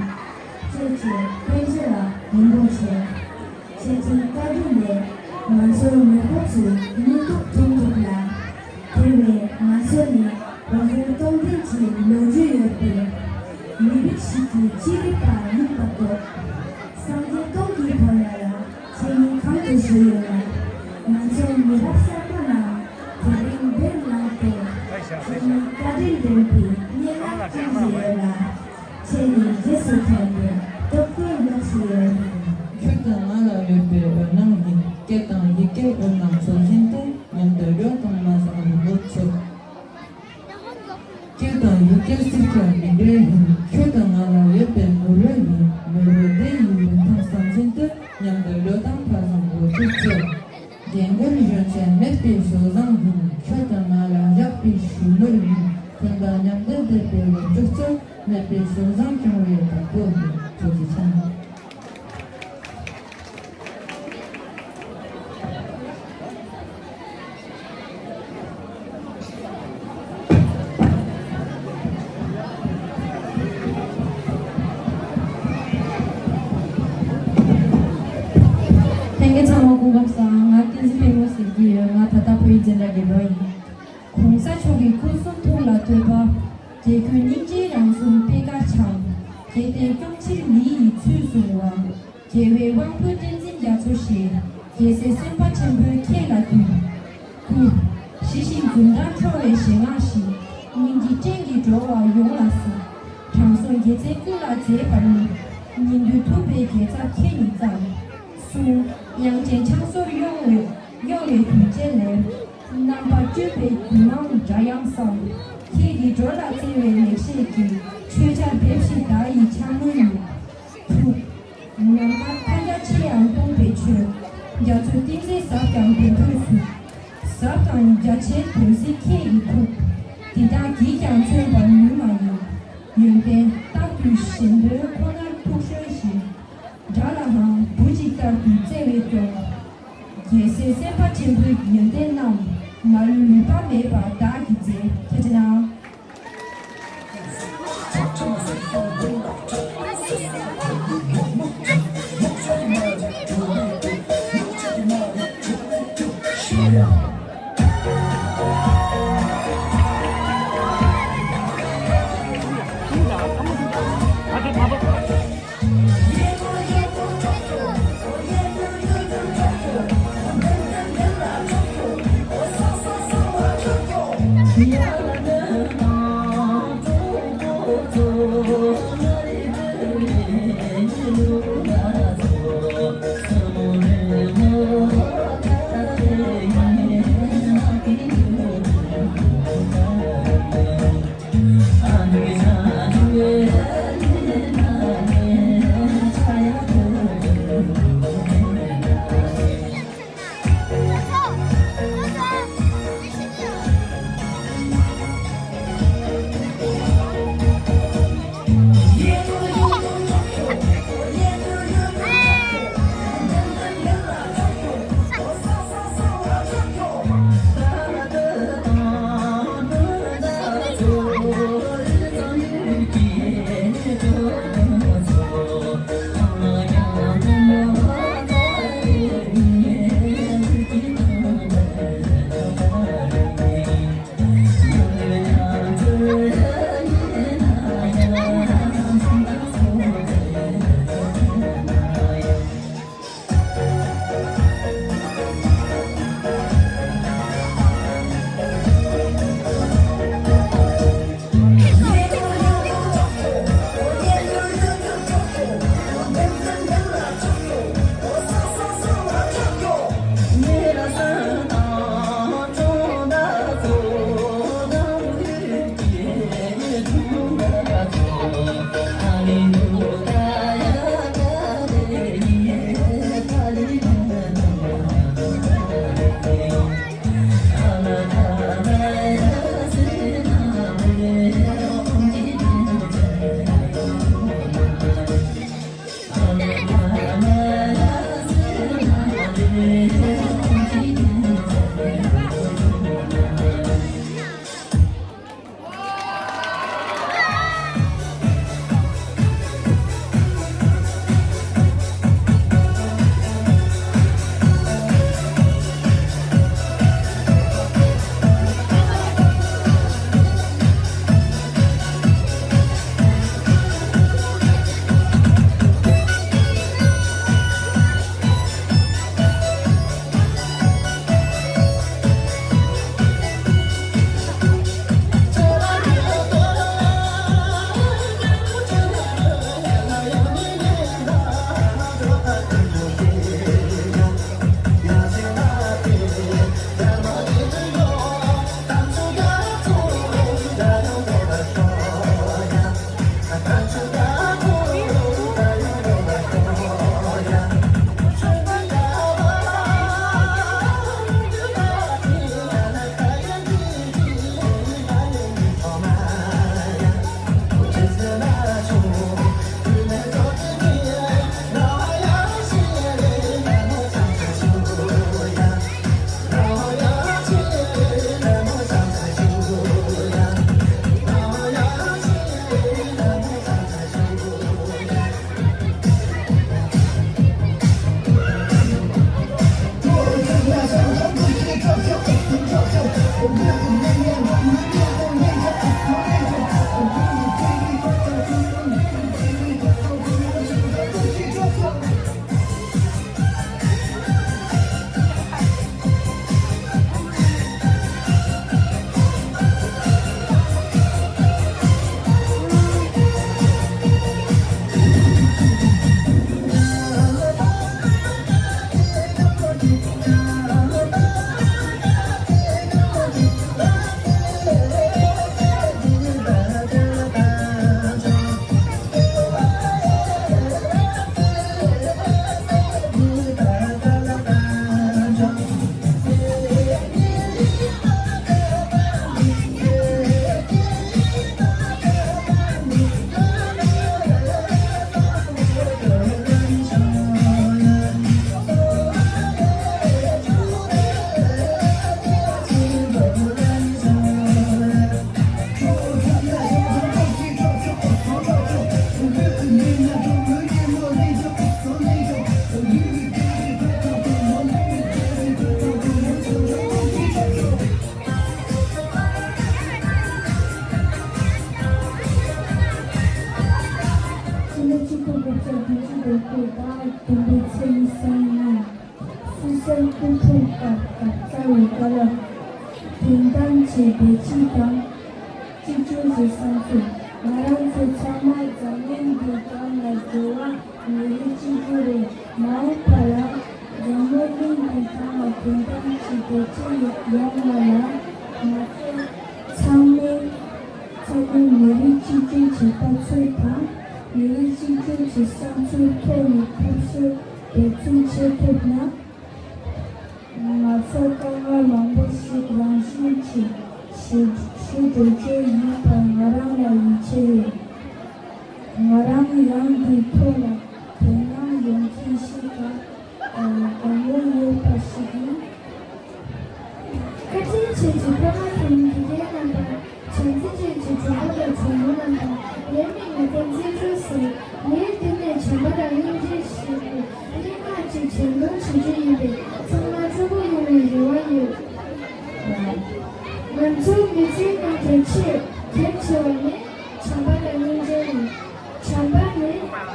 ཁྱེད་ཀྱི་པཎ་ཆེན་ལགས་རིན་པོ་ཆེ། ཁྱེད་ཀྱི་བཀའ་དྲིན་ལས་ང་ཚོ་མེས་པོ་ཚོའི་སྙིང་སྟོབས་མཐོང་ཐུབ་ལ། དེ་བས་ང་ཚོ་ནི་འོད་ཟེར་སྟོང་ལྡན་གྱི་ལོ་རྒྱུས་ཡོད་པའི་མི་རིགས་ཤིག་གི་ཅི་རིགས་པ་ཡིན་པ་རྟོགས། སངས་རྒྱས་སྟོང་གི་བར་ན་ལ་ཁྱེད་ཉིད་གང་དུ་བཞུགས་ཡོད་ན། ང་ཚོ་མི་རབས་གསར་པ་རྣམས་དེ་རིང་འདིར་ལངས་ཏེ། ཁྱེད་ཉིད་བཀའ་དྲིན་དྲན་པའི་སྙན་ངག་ཅིག་བཟོས་ཡོད་ལ། ཁྱེད་ཉིད་རྗེས་སུ་དྲན་པའི་སྟོབས་བཀོད་ལོག་ཞུ་ཡོད། ཁྱོད་དང་ང་ལ་ཡོད་པའི་འོད་སྣང་ཡིན། སྐད་དང་ཡི་གེའི་འོད་སྣང་ཚོགས་བཞིན་དུ། མཉམ་དུ་འགྲོ་དང་མ་བཟང་རི་མོ་ཚོ། སྐད་དང་ཡི་གེ་སྲིད་ཀྱང་མི་འབྲལ་ཡིན། ཁྱོད་དང་ང་ལ་ཡོད་པའི་ནོར་བུ་ཡིན། ནོར་བུ་དེ་ཡི་རིན་ཐང་བསམ་བཞིན་དུ། མཉམ་དུ་འགྲོ་དང་ཕ་བཟང་འོ་ཐུག་ཚོ། རྒན་རྒོན་གཞོན་ཆེན་མེད་པའི་སྲོལ་བཟང་ཡིན། ཁྱོད་དང་ང་ལ་བཞག་པའི་ཞུ་ནོར་ཡིན། ཁྱོད་དང་མཉམ་དུ་བསྡད་པའི་ལོ་ཕྱུགས་ཚོ། མེད་པའི་སྲོལ་བཟང་སྐྱོང་བའི་བདག་པོ་ཡིན། ཐུགས་རྗེ་ཆེ། ལྷན་རྒྱས་ཚང་མ་སྐུ་ཁམས་བཟང་། ང་བསྟན་འཛིན་ཕལ་མོ་ཟེར་གྱི་ཡོད། ང་ད་ལྟ་བོད་ཡིག་འཛིན་གྲྭ་དགེ་རྒན་ཡིན། གོང་ས་མཆོག་གི་སྐུ་གསུང་ཐུགས་ལ་བསྟོད་པ། རྒྱལ་ཀུན་སྙིང་རྗེའི་རང་གཟུགས་པད་དཀར་འཆང་། རྒྱལ་བསྟན་སྐྱོང་ཕྱིར་མི་ཡི་ཚུལ་བཟུང་བ། རྒྱལ་བའི་དབང་པོའི་བསྟན་འཛིན་རྒྱ་མཚོ་ཞེས། རྒྱལ་སྲས་སེམས་དཔའ་ཆེན་པོས་ཁྱེད་ལ་འདུད། སྐུ། ཞི་ཞིང་འཛུམ་མདངས་འཕྲོ་བའི་ཞལ་སྔ་ཞིག་སྙིང་རྗེའི་སྤྲིན་གྱིས་འགྲོ་བ་ཡོངས་ལ་གཟིགས། དྲང་སྲོང་རྒྱལ་བཙན་ཀུན་ལ་མཛེས་པར་མྱུར། ཉིན་དུས་ཐུབ་པའི་རྒྱལ་ཚབ་ཁྱེད་ཉིད་ཙམ། གསུང་། དབྱངས་ཅན་ཕྱག་སོར་གཡོ་བའི་གཡོ་བའི་དུས་བཅད་ལས། རྣམ་པར་དཔྱོད་པའི་རྒྱུད་མང་སྒྲ་དབྱངས་སམ། ཁྱེད་ཀྱི་འགྲོ་ལ་བརྩེ་བའི་ལེགས་བཤད་ཀྱི། ཆོས་ཆར་འབེབས་ཤིང་བདག་ཡི་ཕྱག་མོ་ཉིད། ཐུགས། ནམ་མཁའ་མཐའ་རྒྱ་ཆེ་ཡང་སྟོང་པའི་ཆོས། རྒྱ་མཚོའི་ཏིང་འཛིན་ཟབ་ཀྱང་དོན་ཐོས་སུ། ཟབ་དང་རྒྱ་ཆེའི་དོན་གཟིགས་ཁྱེད་ཀྱི་ཐུགས། འདི་དག་གིས་ཀྱང་མཚོན་པར་ནུས་མ་ཡིན། ཡོན་ཏན་རྟག་ཏུ་གཞན་དོན་ཁོ་ནར་ཐུགས་གཞོལ་ཞིང་། དགྲ་ལའང་བུ་གཅིག་ལྟར་དུ་བརྩེ་བས་སྐྱོང་། རྒྱལ་སྲས་སེམས་དཔའ་ཆེན་པོའི་ཡོན་ཏན་རྣམས། མ་ལུས་ལུས་པ་མེད་པར་བདག་གིས་མཛད། ཐུགས་རྗེ་གནང་། ཕྱི་ལོ་ཆིག་སྟོང་དགུ་བརྒྱ་བདུན་ཅུ་དོན་དགུ་ཟླ་བདུན་པའི་ཚེས་ཉི་ཤུ་རྩ་གཉིས་ཉིན། སུད་སིར་སྐུ་འཁྲུངས་སྐབས་ད་རྩ་བའི་བཀའ་སློབ་དོན་དམ་གྱི་བདེ་སྐྱིད་དང་། གཅིག་གྱུར་གྱི་བསམ་ཚུལ། ང་རང་ཚོ་ཚང་མ་འཛམ་གླིང་འདིའི་སྒང་ལ་འགྲོ་བ་མི་རིགས་གཅིག་གྱུར་རེད། མ་འོངས་པ་ལ་འཛམ་བུ་གླིང་འདིའི་སྒང་ལ་དོན་དམ་གྱི་བདེ་སྐྱིད་ཡོང་བ་ལ་ང་ཚོ་ཚང་མས་ཚང་མས་མི་རིགས་གཅིག་གྱུར་གྱི་ལྟ་ཚུལ་དང་། མི་རིགས་གཅིག་གྱུར་གྱི་བསམ་ཚུལ་ཐོག་ནས་ཐབས་ཤེས་འབད་བརྩོན་བྱེད་ཐུབ་ན། ང་ཚོ་དཀའ་ངལ་མང་པོ་ཞིག་རང་བཞིན་གྱིས་ཞི་ཞི་འགྲོ་རྒྱུ་ཡིན་པར་ང་རང་ལ་ཡིད་ཆེས་ཡོད། ང་རང་ཡང་འདིའི་ཐོག་ལ་དོ་སྣང་ཡོང་མཁན་ཞིག་དང་དགའ་མོས་ཡོད་པ་ཞིག་ཡིན། བཀའ་དྲིན་ཆེ། ཕ་མ་དང་དགེ་རྒན་རྣམ་པ། བྱམས་བརྩེ་ཅན་གྱི་གྲོགས་པོ་དང་གྲོགས་མོ་རྣམ་པ། ལས་མི་ངེས་པ་མཛེས་སྒྲོན་ཟེར། ངས་འདི་ནས་བྱམས་པ་དང་སྙིང་རྗེ་ཞེས་པའི་སྙན་ངག་ཅིག་སྦྱང་བརྡར་བྱ་རྒྱུ་ཡིན་པས་ཚང་མ་སྤྲོ་པོ་ཡོང་བའི་རེ་བ་ཡོད། ང་ཚོའི་མི་ཚེའི་ནང་དུ་ཆེས་གལ་ཆེ་བ་ནི་བྱམས་པ་དང་སྙིང་རྗེ་ཡིན། བྱམས་པ་ནི་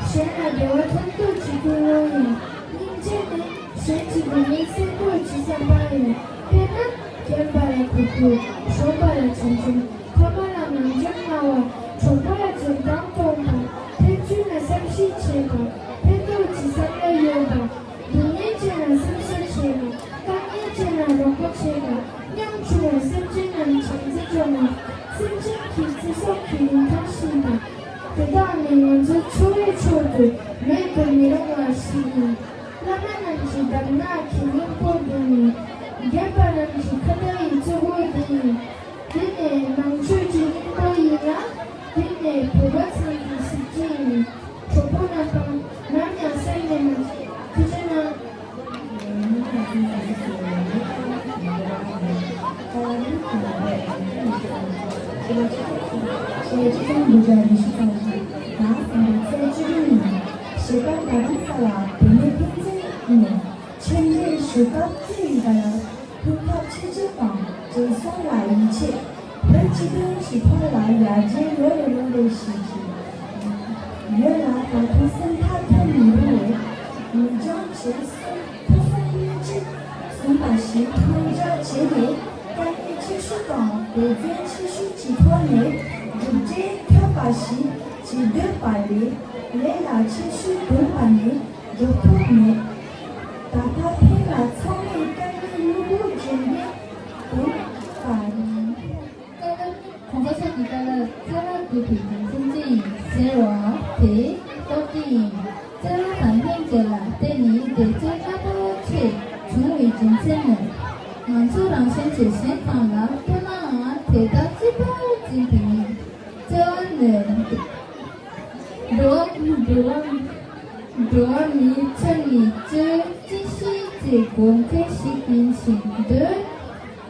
གཞན་ལ་བདེ་བ་ཐོབ་ཐབས་ཀྱི་ཀུན་སློང་ཡིན། སྙིང་རྗེ་ནི་གཞན་གྱི་སྡུག་བསྔལ་སེལ་ཐབས་ཀྱི་བསམ་པ་ཡིན། དཔེར་ན། རྒན་པ་ལ་གུས་བཀུར། གཞོན་པ་ལ་བྱམས་བརྩེ། ཕ་མ་ལ་ནང་བྱམས་གནང་བ། གྲོགས་པོ་ལ་འཛུམ་མདངས་སྟོན་པ། ཕན་ཚུན་ལ་བསམ་ཤེས་བྱེད་པ། ཕན་ཐོགས་ཀྱི་བསམ་བློ་ཡོད་པ། སྡུག་བསྔལ་ཅན་ལ་སེམས་གསོ་བྱེད་པ། དཀའ་ངལ་ཅན་ལ་རོགས་པ་བྱེད་པ། ཉམ་ཆུང་བའི་སེམས་ཅན་རྣམས་བྱམས་བརྩེ་སྦྱོང་བ། སེམས་ཅན་གྱི་ཚེ་སྲོག་གི་རིན་ཐང་ཤེས་པ། དེ་དག་ནི་ང་ཚོའི་འཚོ་བའི་ཁྲོད་དུ་མེད་དུ་མི་རུང་བ་ཞིག་ཡིན། བླ་མ་རྣམས་ཀྱི་གདམས་ངག་གི་སྙིང་པོ་འདི་ཡིན། རྒན་པ་རྣམས་ཀྱི་ཁ་བརྡ་ཡི་གཙོ་བོ་འདི་ཡིན། འདི་ནི་ནང་ཆོས་ཀྱི་སྙིང་པོ་ཡིན་ལ། འདི་ནི་བོད་པ་ཚང་གི་གཟི་བརྗིད་ཡིན། གྲོགས་པོ་རྣམ་པ། ནམ་ཡང་སེམས་ནས་མ་བརྗེད། ཐུགས་རྗེ་གནང་། ཕྱི་ལོ་ཆིག་སྟོང་དགུ་བརྒྱ་ཉི་ཤུ་རྩ་བཞི་ཟླ་གསུམ་པའི་ཚེས་བཅུ་དྲུག་ཉིན། གཞིས་ཀ་རྡ་རམ་ས་ལར་བོད་མི་སྤུན་མཆེད་ནས་ཆོས་འབྲེལ་ཞུ་སྐབས་བཙུན་ཡིན་པ་ལ་ཐུགས་ཁག་ཆེ་ཆེ་དང་། བགྲེས་སོང་ལ་ཡིད་ཆེས། བོད་སྤྱི་དོན་གྱི་ཐོག་ལ་ཡར་རྒྱས་ལོ་ནས་ལོ་རེ་བཞིན་ཡོད་ལ། ད་དུང་སེམས་ཐག་ཐོན་མི་རུང་བས། ངེས་སྦྱོང་བྱས་སོང་། ཐོས་བསམ་སྙིང་རྗེ་བཟུང་བ་བཞིན་དམ་བཅའ་བྱས་ནས། དཀའ་ངལ་ཆེ་ཤོས་དང་འབད་བརྩོན་ཆེ་ཤོས་ཀྱི་ཐོག་ནས་གྲུབ་འབྲས་ཐོབ་པ་ཞིག་བྱེད་འདོད་པ་ལས། ལས་ལ་ཆེ་ཤོས་བསྡོམས་པ་ནས་འགྲུབ་ཐབས་མེད། ད་ལྟ་ཕན་ལ་ཚང་མས་དཀའ་ངལ་གློ་བུར་འཇོན་མཁན་བསྡོམས་པ་ཡིན། བཀའ་སློབ། གོང་ས་མཆོག་གི་བཀའ་སློབ་ཚ་བ་རྒྱུད་པའི་རྒྱུ་མཚན་ཅི་ཡིན་ཟེར་བ་དེ་རྟོགས་ཀྱི་ཡིན། བརྩེ་བ་དང་སྙིང་རྗེ་ལ་བརྟེན་ནས་བདེ་སྐྱིད་རླབས་པོ་ཆེ་བྱུང་བའི་རྒྱུ་མཚན་ནི། ང་ཚོ་རང་གཞན་བཅས་གཞན་ཐམས་ལ་སྤྲོ་སྣང་དེ་དག་གཅིག་པར་འཛིན་པ་ཡིན། བརྩེ་བ་ནི་འགྲོ་བ་འགྲོ་བ་འགྲོ་བ་མིའི་ཚེ་ནི་སྤྱོད་ཅི་ཤེས་ཀྱི་གོ་འཕེལ་ཞིག་ཡིན་ཞིང་འདོད།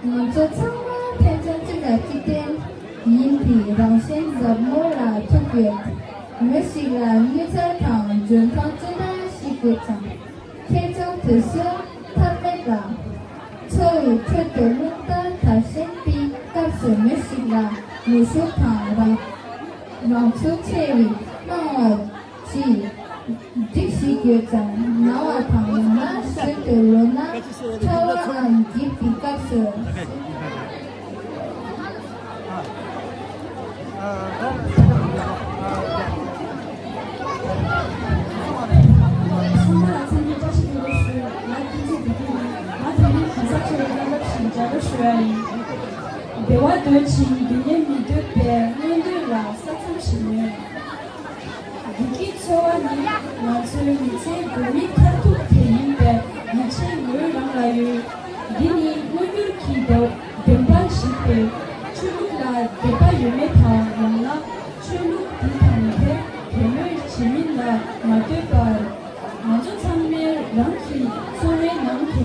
ང་ཚོ་ཚང་མ་ཕན་ཚུན་གཅིག་ལ་གཅིག་བརྟེན་ཡིན་པའི་རང་བཞིན་ཟབ་མོ་ལ་ཐུག་ཡོད། མི་ཞིག་ལ་མྱུར་ཚད་དང་འཇོན་ཐང་ཅི་འདྲ་ཞིག་ཡོད་ཀྱང་། ཁེ་བཟང་དུས་སུ་ཐབས་མེད་ལ། འཚོ་བའི་ཁྲོད་དུ་རླུང་རྟ་དར་བཞིན་པའི་སྐབས་ མི་ཞིག་ལ་ནུས་ཤུགས་དང་རང་རང་ཚུགས་ཆེ་བའི་སྣང་བ་ཅིག་སྒྲིག་ཞིག་ཡོད་ཙང་ན་བ་དང་ཡང་ན་ཞོད་དུ་ལོ་ན་ཕྲ་བའམ་འགྱིབ་པའི་སྐབས་སུ། ཚང་མ་ལ་འཚམས་འདྲི་བཀྲ་ཤིས་བདེ་ལེགས་ཞུ། ང་ཐུགས་རྗེ་བདེ་ལེགས་ཡིན། ང་དེ་རིང་གོང་ས་མཆོག་ལ་བཀའ་སློབ་ཞིག་ལྗགས་ཀློག་ཞུ་ཡ་ཡིན། བདེ་བ་འདོད་ཅིང་སྡུག་བསྔལ་མི་འདོད་པའི་མངོན་འདོད་ལ་ས་མཚམས་ཤིག་མེད། བདེ་སྐྱིད་འཚོ་བ་ནི་ང་ཚོའི་མི་ཚེའི་བོད་མིའི་མཐར་ཐུག་དེ་ཡིན་པས་ཡིད་ཆེས་ངོས་རང་ལ་ཡོད། འདི་ནི་དངོས་འགྱུར་གྱི་བདེན་པ་ཞིག་སྟེ། ཆོས་ལུགས་ལ་དད་པ་ཡོད་མེད་དང་ཡང་ན་ཆོས་ལུགས་འདི་དང་དེ་དད་མོས་བྱེད་མིན་ལ་མ་ལྟོས་པར། ང་ཚོ་ཚང་མས་རང་གི་འཚོ་བའི་ནང་དུ་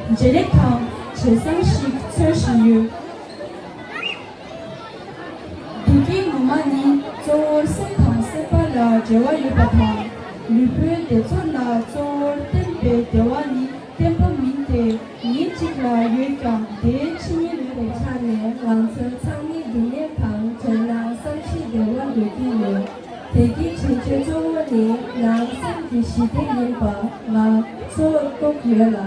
བརྗེ་རེས་དང་བྱས་ཙང་ཞིག་འཚོལ་བཞིན་ཡོད། བདེ་སྐྱིད་ངོ་མ་ནི་གཙོ་བོར་སེམས་དང་སེམས་པ་ལ་འབྲེལ་བ་ཡོད་པ་དང་། ལུས་པོའི་བདེ་ཚོར་ལ་གཙོ་བོར་བརྟེན་པའི་བདེ་བ་ནི་བརྟན་པོ་མིན་ཏེ། ཉིན་གཅིག་ལ་ཡོད་ཀྱང་དེའི་ཕྱི་ཉིན་མེད་པའི་ཆ་ནས་ང་ཚོ་ཚང་མས་སྡུག་བསྔལ་དང་བྲལ་ན་བསམ་ཤེས་བདེ་བ་འདོད་ཀྱི་ཡོད། དེ་གའི་བྱས་རྗེས་གཙོ་བོ་ནི་ནང་སེམས་ཀྱི་ཞི་བདེ་ཡིན་པ་ང་ཚོར་རྟོགས་ཡོད་ལ།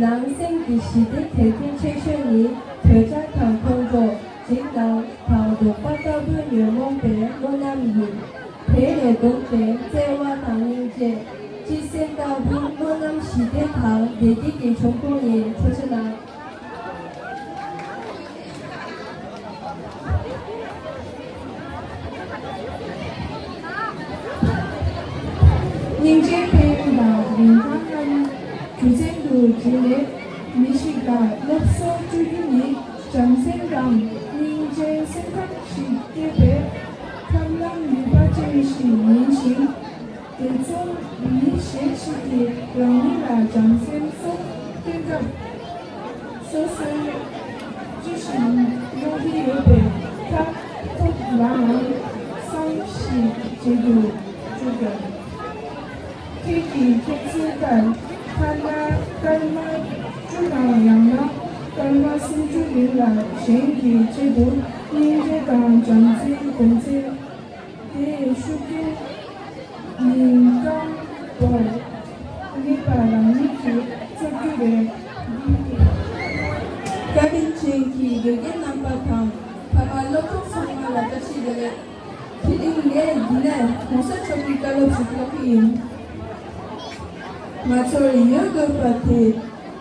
ནང་སེམས་ཀྱི་ཞི་བདེ་གལ་ཆེ་ཤོས་ནི་འདོད་ཆགས་དང་ཁོང་ཁྲོ། འཇིགས་སྣང་དང་འདོད་པ་ལྟ་བུའི་ཉོན་མོངས་པའི་བློ་རྣམས་ཡིན། དེ་ལས་ལྡོག་སྟེ་བརྩེ་བ་དང་སྙིང་རྗེ། སྤྱི་སེམས་ལྟ་བུའི་བློ་རྣམས་ཞི་བདེ་དང་བདེ་སྐྱིད་ཀྱི་འབྱུང་ཁུངས་ཡིན། ཐུགས་རྗེ་གནང་། སྙིང་རྗེའི་དཔལ་ཡོན་དང་རིན་ཐང་རྣམས་རྒྱུ་མཚན་དུ་བརྩིས་ནས་མི་ཞིག་ལ་སློབ་གསོ་སྤྲོད་རྒྱུ་ནི་བྱམས་སེམས་དང་སྙིང་རྗེའི་སེམས་ཁམས་ཤིག་སྐྱེད་པའི་ཐབས་ལམ་ནུས་པ་ཅན་ཞིག་ཡིན་ཞིང་། དེ་མཚུངས་མི་གཞན་ཞིག་གིས་རང་ཉིད་ལ་བྱམས་སེམས་སོགས་སྟོན་སྐབས། སོ་སོའི་ཅི་ཞིག་གནང་གི་ཡོད་པའི་མཐར་ཐུག་ལའང་བསམ་གཞིག་བྱེད་དུ་བཅུག་དགོས། ཁྱེད་ཀྱི་མཁྱེན་ཚུལ་ལྟར་ཐ་ན་སྐར་མ་བཅུ་དང་ཡང་ན་སྐར་མ་སུམ་ཅུ་རིང་ལ་གཞན་གྱི་ཆེད་དུ་སྙིང་རྗེ་དང་བྱམས་བརྩེའི་གོམས་ཚད། དེའི་ཤུགས་རྐྱེན་ཉིན་གང་བོར་ངེས་པ་རང་ཉིད་ཀྱིས་ཚོར་རྒྱུ་རེད། བཀའ་དྲིན་ཅན་གྱི་དགེ་རྒན་རྣམ་པ་དང་ཕ་མ་སློབ་གྲོགས་ཚང་མ་ལ་བཀྲ་ཤིས་བདེ་ལེགས། དེ་རིང་ངས་འདི་ནས་གོང་ས་མཆོག་གི་བཀའ་སློབ་ཞིག་ཀློག་གི་ཡིན། ང་ཚོར་ཡོད་དགོས་པ་དེ་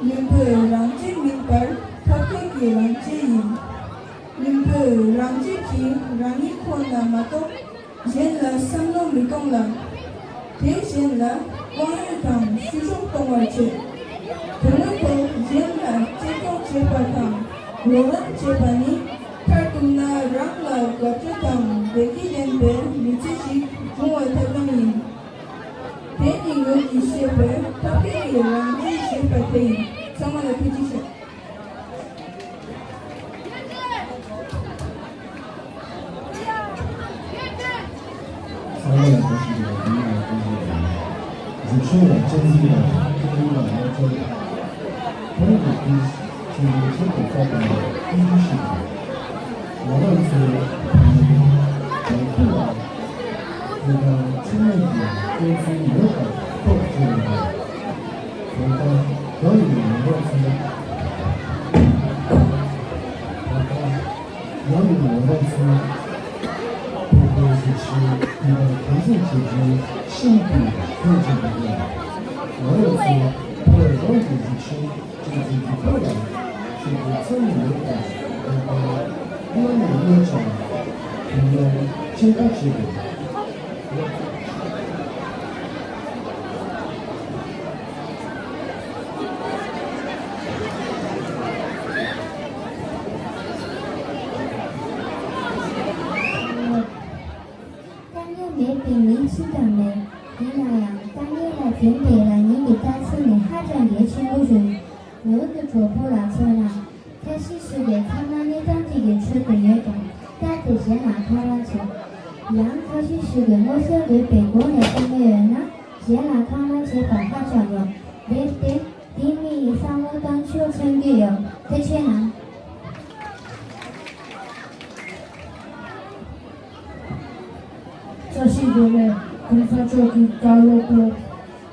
བླུན་པོའི་རང་གཅེས་མིན་པར་ཐབས་མཁས་ཀྱི་རང་གཅེས་ཡིན། བླུན་པོས་རང་གཅེས་ཀྱིས་རང་ཉིད་ཁོ་ན་མ་གཏོགས་གཞན་ལ་བསམ་བློ་མི་གཏོང་ལ། དེ་གཞན་ལ་དབང་ཡོད་དང་བཤུ་གཞོག་གཏོང་བར་བྱེད། དོན་དངོས་ཐོག་གཞན་ལ་གཅེས་སྐྱོང་བྱེད་པ་དང་རོགས་རམ་བྱེད་པ་ནི་མཐར་གཏུགས་ན་རང་ལ་དགའ་སྤྲོ་དང་བདེ་སྐྱིད་ལྡན་པའི་མི་ཚེ་ཞིག་འབྱུང་བའི་ཐབས་ལམ་ཡིན། དེ་ནི་ངོས་ཀྱིས་བཤད་པའི་ཐབས་མཁས་ཀྱི་རང་གཅེས་ཞེས་པ་དེ་ཡིན། ཚང་མ་ལ་ཐུགས་རྗེ་ཆེ། ཚང་མ་ལ་བཀྲ་ཤིས་བདེ་ལེགས། འདི་ནི་ང་ཚོའི་གཞིས་ཆགས་ལ་གཅེས་འཛིན་དང་སྐྱོང་བ་ལ་ཚོར་ཁོང་གི་དུས་ཆེན་པོའི་ཆེད་དུ་བསགས་པའི་སྐྱིད་འགྲོ་ཞིག་དང་། ང་རང་ཚོའི་བོད་མིའི་ཡང་ཁུལ་ལ་བོད་དང་ཕྱི་ནང་གི་སྐྱེ་ཚུལ་ཡོད་པ་ཐོག་བཅད་ཡོད་པ། བོད་དང་བོད་ཡིན་ཡོད་ཚུལ། བོད་དང་། ཡང་ཡང་ངོ་རང་ཚོའི་བོད་པའི་གཟི་བརྗིད་འདི་དང་གང་ཟག་གི་རྒྱུན་ཤིན་ཏུ་ཤུགས་ཆེ་བ་རེད། ང་རང་ཚོ་བོད་རང་གི་གཟི་བརྗིད་སྤྱི་ཚོགས་ཀྱི་ཐོག་ལ་ཤིན་ཏུ་ཚང་ཡོད་པ་དང་། སྔོན་ནས་སྔོན་ཆད་དུས་ཡུན་ཆེན་པོ་བྱེད་དགོས། དཀའ་ངལ་མེད་པའི་མི་ཅི་ཡང་མེད། ཡིན་ན་ཡང་དཀའ་ངལ་ལ་འཛེམ་པའི་རང་ཉིད་ཀྱི་ལྟ་ཚུལ་ནི་ཧ་ཅང་གལ་ཆེན་པོ་རེད། འོན་ཀྱང་གྲོགས་པོ་ལ་མཚོན་ན། ཁ་ཤས་ཤིག་གིས་ཚང་མ་གནས་སྟངས་གཅིག་གི་ཁྲོད་དུ་ཡོད་ཀྱང་སྐབས་དེར་གཞན་ལ་ཁ་པར་བྱེད། ཡང་ཁ་ཤས་ཤིག་གིས་མངོན་གསལ་དོད་པའི་སྒོ་ནས་དཀའ་ངལ་ཡོད་ན་གཞན་ལ་ཁ་པར་བྱེད་པ་ཧ་ཅང་ཉུང་། དེར་བརྟེན། འདི་མི་ཡི་བསམ་བློ་གཏོང་ཕྱོགས་མཚོན་གྱི་ཡོད། ཐུགས་རྗེ་གནང་། བཀྲ་ཤིས་བདེ་ལེགས། གོང་ས་མཆོག་གི་བཀའ་སློབ་ལ།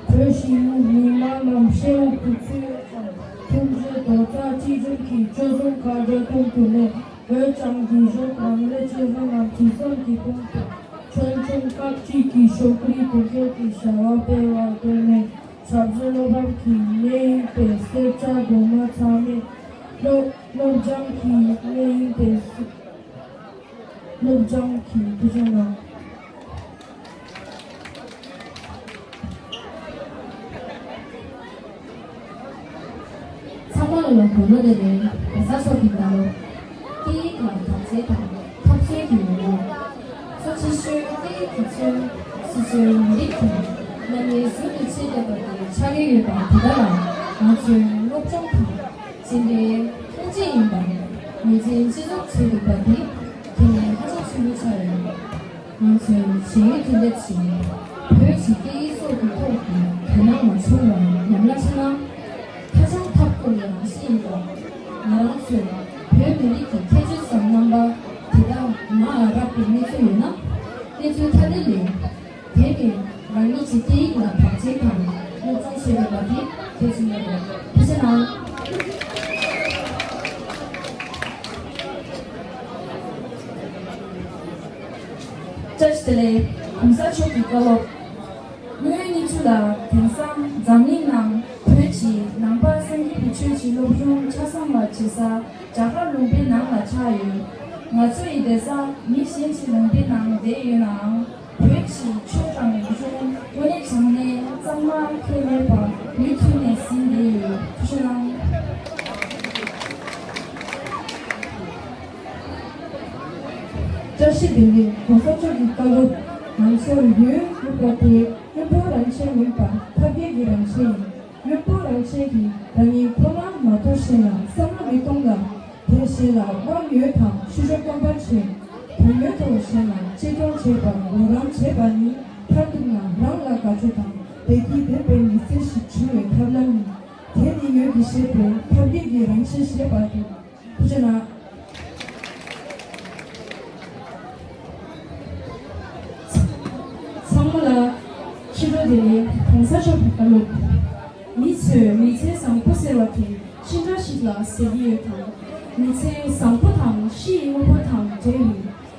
བོད་ཞི་མོལ་མི་མང་རྣམས་ཤེས་རབ་ཀྱི་ཚུལ་དང་། ཐུགས་རྗེ་རྡོག་རྩ་གཅིག་སྒྲིམ་གྱིས། ཆོལ་གསུམ་ཁ་བྲལ་གཏོང་ཐུབ་ནས། བོད་ལྗོངས་ཀྱི་གཞོན་སྐྱེས་ལས་བྱེད་ལྷན་རྒྱས་ཀྱི་སེམས་ཀྱི་དཔུང་དུ། ཆོལ་གསུམ་སྐད་གཅིག་གིས་ཤོག་གུའི་དོན་འཁྱོལ་གྱི་བྱ་བ་སྤེལ་བར་བསྟུན་ནས། ཆབ་སྲིད་བློ་ཕམ་གྱི་གནས་ཡིན་པའི་སེར་སྐྱ་གདོང་དམར་ཚང་མས། སློབ་སློབ་སྦྱོང་གི་གནས་ཡིན་པའི་སློབ་སྦྱོང་གི་དུས་ཆེན་ནང་། ཚང་མ་ལ་དགོང་དག་བདེ་ལེགས། གོང་ས་མཆོག་གི་བཀའ་སློབ། སྐད་ཡིག་ལ་དག་ཆ་དང་འཐབ་རྩོད་ཀྱི་ངོ་བོ། གཙོ་ཆེ་ཤོས་སྐད་ཡིག་གི་ཚུལ། སོ་སོའི་མི་རིགས་དང་མཉམ་ལས་ཟུང་དུ་ཕྱེ་བསྡད་པ་དེ་ཆགས་ཀྱི་ཡོད་པ་དེ་དག་ལ་ང་ཚོས་སློབ་སྦྱོང་དང་། ཅི་འདྲའི་ཐུགས་རྗེ་ཡིན་པ། ངོས་འཛིན་ཅི་ལྕོགས་བྱེད་དགོས་པ་འདི་གལ་གནད་ཧ་ཅང་ཆེན་པོ་ཆགས་ཡོད། ང་ཚོས་ཞེ་ཡོད་དེ་འདྲ་བྱེད། བོད་ཀྱི་སྐད་ཡིག་སོགས་ཀྱི་ཐོག་གི་དོ་སྣང་མ་བྱུང་བར་ཉམས་ལ་ཆགས་ན། ཧ་ཅང་ཐབས་སྐོར་ཡང་ཤེས་ཡིན་པ། ང་རང་ཚོས་བོད་མི་རིགས་ཀྱི་ཁྱད་ཆོས་སམ་རྣམ་པ་དེ་དག་མར་རག་པའི་གནས་ཚུལ་ཡོད་ན། གནས་ཚུལ་ཐ་དད་ལས། དེ་ནི་རང་ཉིད་ཀྱི་སྐད་ཡིག་ལ་བག་ཆགས་དང་སློབ་སྦྱོང་བྱེད་དགོས་པ་དེ་གལ་ཆེན་པོ་རེད། ཐུགས་རྗེ་གནང་། བཀྲ་ཤིས་བདེ་ལེགས། གོང་ས་མཆོག་གི་བཀའ་སློབ། དངོས་ཡོད་གནས་ཚུལ་ལ། དེང་སང་འཛམ་གླིང་ནང་བོད་ཀྱི་ནང་པ་སངས་རྒྱས་པའི་ཆོས་ཀྱི་སློབ་སྦྱོང་ཆ་ཚང་བ་བྱེད་ས་རྒྱ་གར་ལུང་པའི་ནང་ལ་ཆགས་ཡོད། ང་ཚོ་ཡི་བསྡད་ས་མི་གཞན་གྱི་ལུང་པའི་ནང་བསྡད་ཡོད་ནའང་། བོད་ཀྱི་ཆོས་དང་རིག་གཞུང་དངོས་གནས་དྲང་གནས་གཙང་མ་ཁྱད་མེད་པ་མུ་མཐུད་ནས་ཟིན་བསྡད་ཡོད། ཐུགས་རྗེ་གནང་། བཀྲ་ཤིས་བདེ་ལེགས། གོང་ས་མཆོག་གི་བཀའ་སློབ། ང་ཚོར་ཡོད་དགོས་པ་དེ་བླུན་པོ་རང་ཆས་མིན་པར་ཐབས་མཁས་ཀྱི་རང་ཆས་ཡིན། བླུན་པོ་རང་ཆས་ཀྱིས་རང་ཉིད་ཁོ་ན་མ་གཏོགས་གཞན་ལ་བསམ་བློ་མི་གཏོང་ལ། དེ་གཞན་ལ་དབང་ཡོད་དང་ཤུ་ཤོ་སྟོན་པར་བྱེད། དོན་ཡོད་དོ་གཞན་ལ་གཅེས་སྐྱོང་བྱེད་པར་རོགས་རམ་བྱེད་པ་ནི། མཐར་གཏུགས་ན་རང་ལ་དགའ་སྤྲོ་དང་བདེ་སྐྱིད་ལྡན་པའི་མི་ཚེ་ཞིག་བྱུང་བའི་ཐབས་ལམ་ཡིན། དེ་ནི་ངོས་ཀྱིས་བཤད་པའི་ཐབས་མཁས་ཀྱི་རང་ཆས་ཞེས་པ་སྟེ། ཐུགས་རྗེ་གནང་། ཚང་མ་ལ་ཕྱི་དྲོ་བདེ་ལེགས། གོང་ས་མཆོག་གི་བཀའ་སློབ། མི་ཚོས་མི་ཚེ་བཟང་པོ་ཟེར་བ་དེ་ཅི་འདྲ་ཞིག་ལ་ཟེར་གྱི་ཡོད་དམ། མི་ཚེ་བཟང་པོ་དང་ཕྱིའི་དངོས་པོ་དང་འབྲེལ་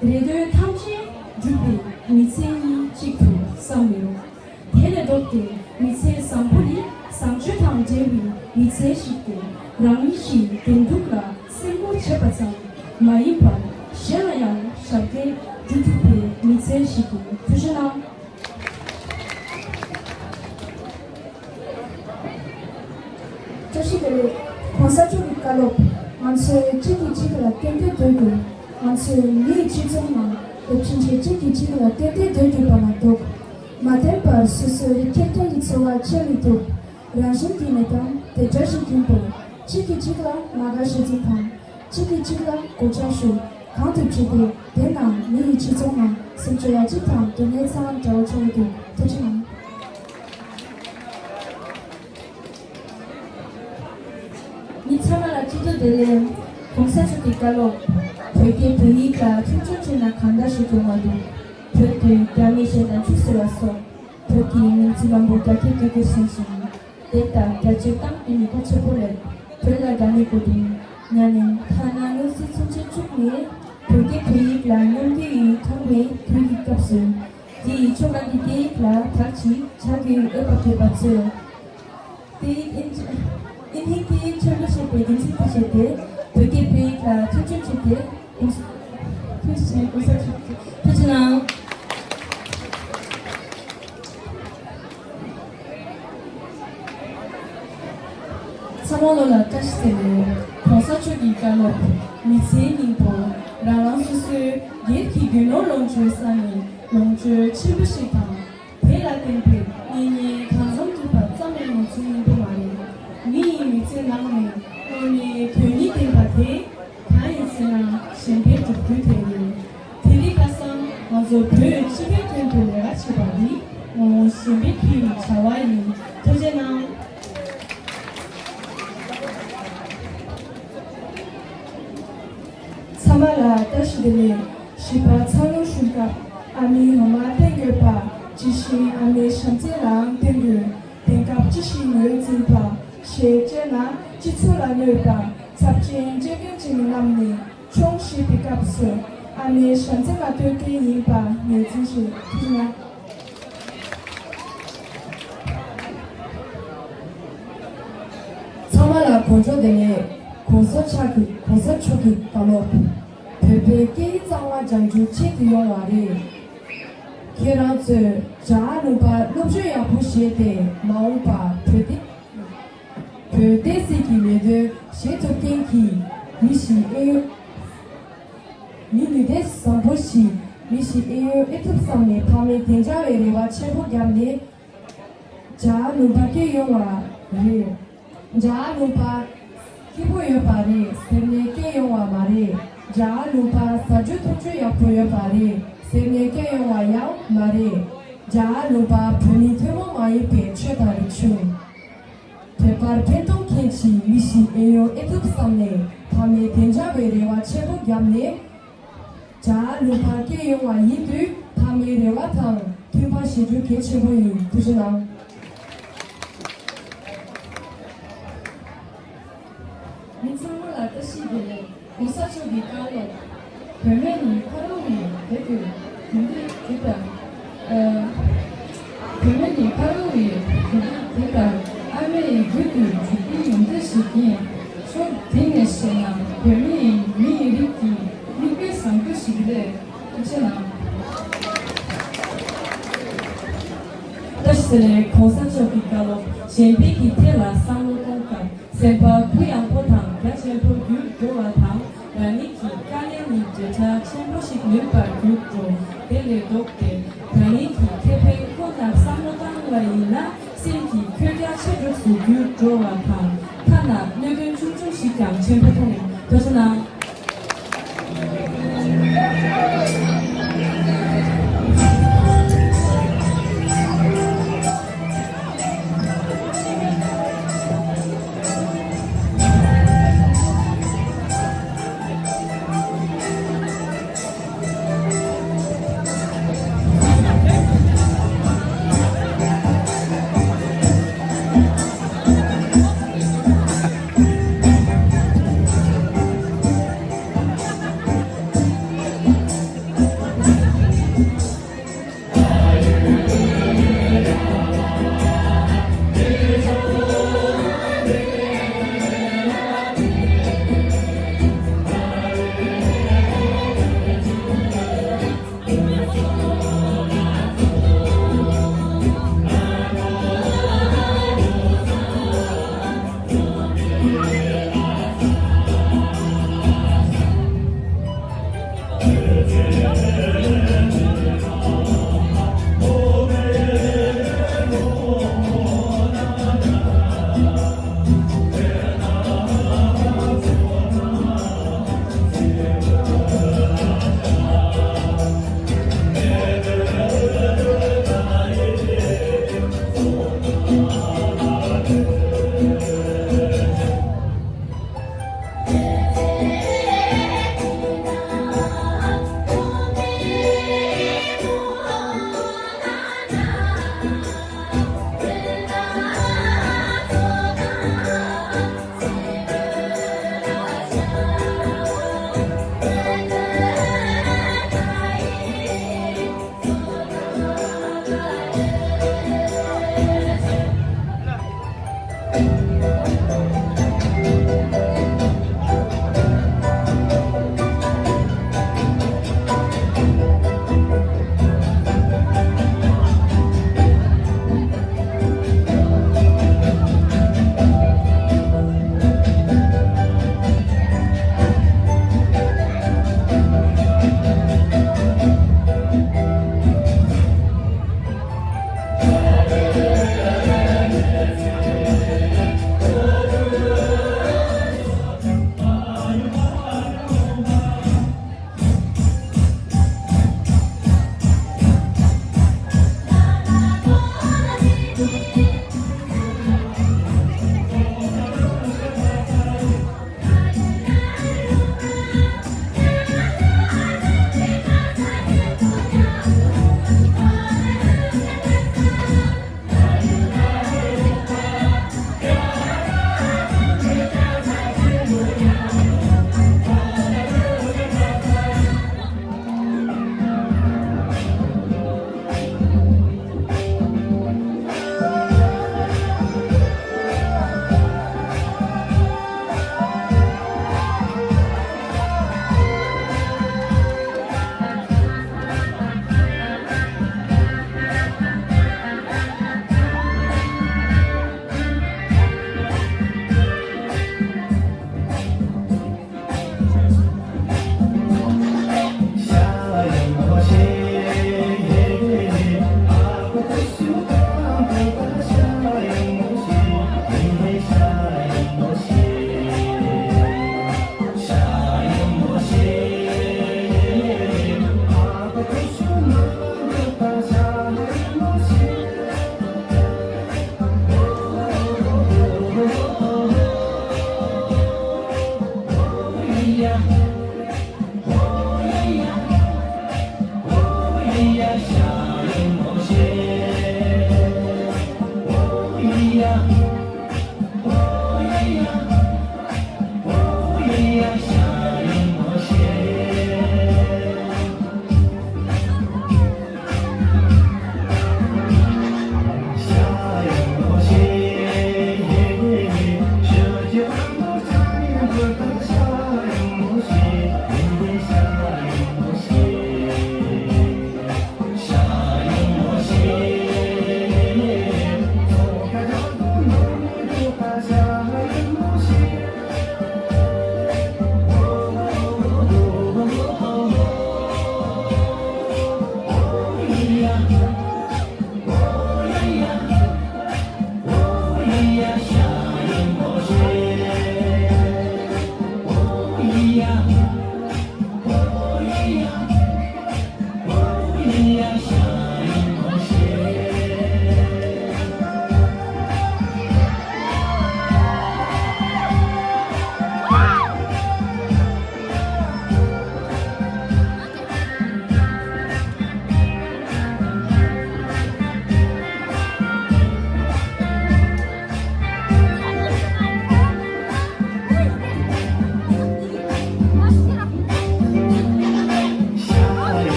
བའི་རེ་འདོད་ཐམས་ཅད་འགྲུབ་པའི་མི་ཚེ་གཉིས་གཅིག་ཏུ་བསམ་མི་རུང་། དེ་ལས་ལྡོག་སྟེ་མི་ཚེ་བཟང་པོ་ནི་བཟང་སྤྱོད་དང་འབྲེལ་བའི་མི་ཚེ་ཞིག་སྟེ། རང་ཉིད་ཀྱི་བདེ་སྡུག་ལ་སེམས་ཁུར་བྱེད་པ་ཙམ་མ་ཡིན་པར་གཞན་ལ་ཡང་ཞབས་འདེགས་སྒྲུབ་ཐུབ་པའི་མི་ཚེ་ཞིག་ཏུ། ཐུགས་རྗེ་གནང་། བཀྲ་ཤིས་བདེ་ལེགས། གོང་ས་མཆོག་གི་བཀའ་སློབ། ང་ཚོས་གཅིག་གིས་གཅིག་ལ་བརྟེན་ཏེ་སྡོད་དགོས། ང་ཚོས་མིའི་སྤྱི་ཚོགས་ནང་སླེབས་ཕྱིན་ཆད་གཅིག་གིས་གཅིག་ལ་བརྟེན་ཏེ་སྡོད་དགོས་པ་མ་གཏོགས། མ་བརྟེན་པར་སོ་སོའི་ཁེ་ཕན་གྱི་འཚོ་བ་སྐྱེལ་མི་ཐུབ། རང་བཞིན་གྱི་གནས་སྟངས་དེ་འདྲ་ཞིག་ཡིན་པས། གཅིག་གིས་གཅིག་ལ་མ་དགའ་ཞེ་འཛིན་དང་། གཅིག་གིས་གཅིག་ལ་གོད་ཆག་ཞུ། གང་ཐུབ་བྱས་ཏེ་དེ་ནང་མི་ཡི་སྤྱི་ཚོགས་ནང་སེམས་ཤུགས་ཡ་གཅིག་དང་སྡུག་བསྔལ་ཚང་འདྲ་བོ་ཆགས་ཀྱི་འདུག། ཐུགས་རྗེ་གནང་། མི་ཚང་མ་ལ་སྤྱི་ཚོགས་བདེ་ལེགས། གོང་ས་མཆོག་གི་བཀའ་སློབ། བོད་སྐད་བོད་ཡིག་ལ་མཐུན་སྦྱོར་བྱས་ན་གང་འདྲ་ཞིག་འདུག་མ་འདུག། བོད་དུ་རྒྱ་མི་གཞན་དང་ཆུ་ཟེར་བ་སོགས། བོད་ཀྱི་མིང་ཚིག་མང་པོ་རྒྱ་སྐད་དུ་བསྒྱུར་སོང་ཞིང་། དེ་ལྟར་རྒྱ་ཆེར་བཏང་དེ་ནི་ཁ་ཆེ་པོ་རེད། བོད་ལ་དགའ་ནི་དགོས་དོན། ཉ་ནིང་ཐ་ན་སྔོན་གཟིགས་མཚོན་ཆ་བཅུག་ནས་བོད་སྐད་བོད་ཡིག་ལ་སྙོམས་འཇུག་ཡིན་མཐོང་བའི་དུས་ཀྱི་སྐབས་སུ། དེ་ཡི་ཕྱོགས་གང་གི་སྐད་ཡིག་ལ་དག་ཅིག་ཆ་རྒྱུས་ཡོད་པ་བོད་པ་ཚོས། དེ་ཡིན་ཨིན་ཧིན་དེ་ཆོས་ལུགས་ཤེས་པའི་རྒྱུ་མཚན་དུ་བྱས་ཏེ་བོད་སྐད་བོད་ཡིག་ལ་མཐུན་སྦྱོར་བྱས་ཏེ་ཐུགས་རྗེ་ཆེ། གོང་ས་མཆོག་ཐུགས་རྗེ་གནང་། ཚང་མ་ལོ་ལ་བཀྲ་ཤིས་བདེ་ལེགས། གོང་ས་མཆོག་གི་བཀའ་སློབ། མི་ཚེའི་སྙིང་པོ། རང་རང་སོ་སོའི་སྒེར་གྱི་རྒྱུ་ནོར་ལོངས་སྤྱོད་བསགས་ནས་ལོངས་སྤྱོད་ཆེན་པོ་ཞིག་དང་། དེ་ལ་བརྟེན་པའི་གཉེན་ཉེ་གང་འཚམ་ཐུབ་པ་ཙམ་ཡང་ཡོང་ཚུལ་སྙིང་པོ་མ་རེད། མི་ཡི་མི་ཚེ་ནང་ནས་དངོས་གནས་དོན་སྙིང་ལྡན་པ་དེ་གང་ཡིན་ཟེར་ན་གཞན་ཕན་སྒྲུབ་རྒྱུ་དེ་རེད། དེ་རིང་ཁ་སང་ང་ཚོ་བོད་སྤྱི་པའི་དོན་དུ་ལས་ཀ་བྱེད་པ་འདི་ངོ་བོ་གཞན་ཕན་ཁྱེར་བའི་བྱ་བ་ཡིན། ཐུགས་རྗེ་གནང་། ཚང་མ་ལ་བཀྲ་ཤིས་བདེ་ལེགས། བཞི་པ་འཚར་ལོངས་ཤུལ་སྐབས། ཨ་མའི་ངོ་མ་བསྟེན་དགོས་པ། ཇི་བཞིན་ཨ་མའི་བྱམས་བརྩེ་ལའང་བསྟེན་དགོས། དེང་སྐབས་ཅི་ཞིག་ངོས་འཛིན་པ། ཞེས་བྱས་ན་སྤྱི་ཚོགས་ལ་གནོད་པ། ཚབས་ཆེན་བཅོས་མིན་ཅིག་བསྣམས་ནས་ཆོངས་ཞེས་པའི་སྐབས་སུ་ཨ་མའི་བྱམས་བརྩེ་མ་ཐོས་མཁན་ཡིན་པ་ངོས་འཛིན་ཞུ། ཐུགས་རྗེ་གནང་། ཚང་མ་ལ་དགོང་དྲོ་བདེ་ལེགས། གོང་ས་མཆོག་གི་གོང་ས་མཆོག་གི་བཀའ་སློབ། བོད་པའི་སྐད་ཡིག་གཙང་མ་སྦྱང་རྒྱུ་ཆེད་དུ་ཡོང་བ་རེད། ཁྱེད་རང་ཚོས་རྒྱ་གར་ལུང་པར་སློབ་སྦྱོང་ཡག་པོ་བྱས་ཏེ་མ་འོངས་པར་བོད་དེ། བོད་བསྟན་སྲིད་ཀྱི་ལས་དོན་བྱེད་ཐུབ་མཁན་གྱི་མི་ཞིག་ཨེ་ཡོད། མི་ནུས་ལྡན་བཟང་པོ་ཞིག་མི་ཞིག་ཨེ་ཡོད་ཨེ་ཐུབ་བསམ་ནས་ཕ་མས་དེ་འདྲ་བའི་རེ་བ་ཆེན་པོ་བརྒྱབ་ནས། རྒྱ་གར་ལུང་པར་སྐྱེས་ཡོང་བ་རེད། རྒྱ་གར་ལུང་པར་སྐྱིད་པོ་ཡོད་པ་རེད་ཟེར་ནས་སྐྱེས་ཡོང་བ་མ་རེད། རྒྱ་གར་ལུང་པར་ཟ་རྒྱུ་འཐུང་རྒྱུ་ཡག་པོ་ཡོད་པ་རེད་ཟེར་ནས་སྐྱེས་ཡོང་བ་ཡང་མ་རེད། རྒྱ་གར་ལུང་པར་བོད་མི་ཐུན་མོང་མ་ཡིན་པའི་ཆོས་དང་རིག་གཞུང་། བོད་པར་ཕན་ཐོགས་མཁན་གྱི་མི་ཞིག་ཨེ་ཡོང་ཨེ་ཐུབ་བསམ་ནས་ཕ་མས་དེ་འདྲ་བའི་རེ་བ་ཆེན་པོ་བརྒྱབ་ནས། རྒྱ་གར་ལུང་པར་སྐྱེས་ཡོང་བ་ཡིན་དུས་ཕ་མའི་རེ་བ་དང་མཐུན་པ་བྱེད་རྒྱུ་གལ་ཆེན་པོ་ཡིན། ཐུགས་རྗེ་གནང་། མི་ཚང་མ་ལ་བཀྲ་ཤིས་བདེ་ལེགས། གོང་ས་མཆོག་གི་བཀའ་སློབ། བུད་མེད་ནི་ཕ་རོལ་ནས་དེ་དུས་དེ་འདྲ་དེ་ལྟར། ཨ། བུད་མེད་ནི་ཕ་རོལ་ནས་དེ་དུས་དེ་ལྟར་ཨ་མའི་རྒྱུད་དུ་འཇུག་པའི་ཡོན་ཏན་ཞིག་ཡིན། ཕྱོགས་དེ་ནས་བཤད་ན་བུད་མེད་ཡིན་མིའི་རིགས་ཀྱི་མིག་དཔེ་བཟང་པོ་ཞིག་རེད། ཐུགས་རྗེ་གནང་། བཀྲ་ཤིས་བདེ་ལེགས། གོང་ས་མཆོག་གི་བཀའ་སློབ་གཞན་ཕན་གྱི་ཐད་ལ་བསམ་བློ་གཏོང་སྐབས་སེམས་པ་གུ་ཡངས་པོ་དང་རྒྱ་ཆེན་པོ་འགྱུར་འགྲོ་བ་དང་། རང་ཉིད་ཀྱི་དཀའ་ངལ་ནི་འབྲེལ་ཆ་ཆེན་པོ་ཞིག་ནུས་པར་འགྱུར་འགྲོ། དེ་ལས་ལྡོག་སྟེ་རང་ཉིད་ཀྱི་ཁེ་ཕན་ཁོ་ནར་བསམ་བློ་བཏང་བ་ཡིན་ན། སེམས་ཀྱི་འཁོར་རྒྱ་ཆེ་རུ་སུ་འགྱུར་འགྲོ་བ་དང་། ཐ་ན་གནད་དོན་ཆུང་ཆུང་ཞིག་ཀྱང་ཆེན་པོ་མཐོང་ཡང་། ཐུགས་རྗེ་གནང་།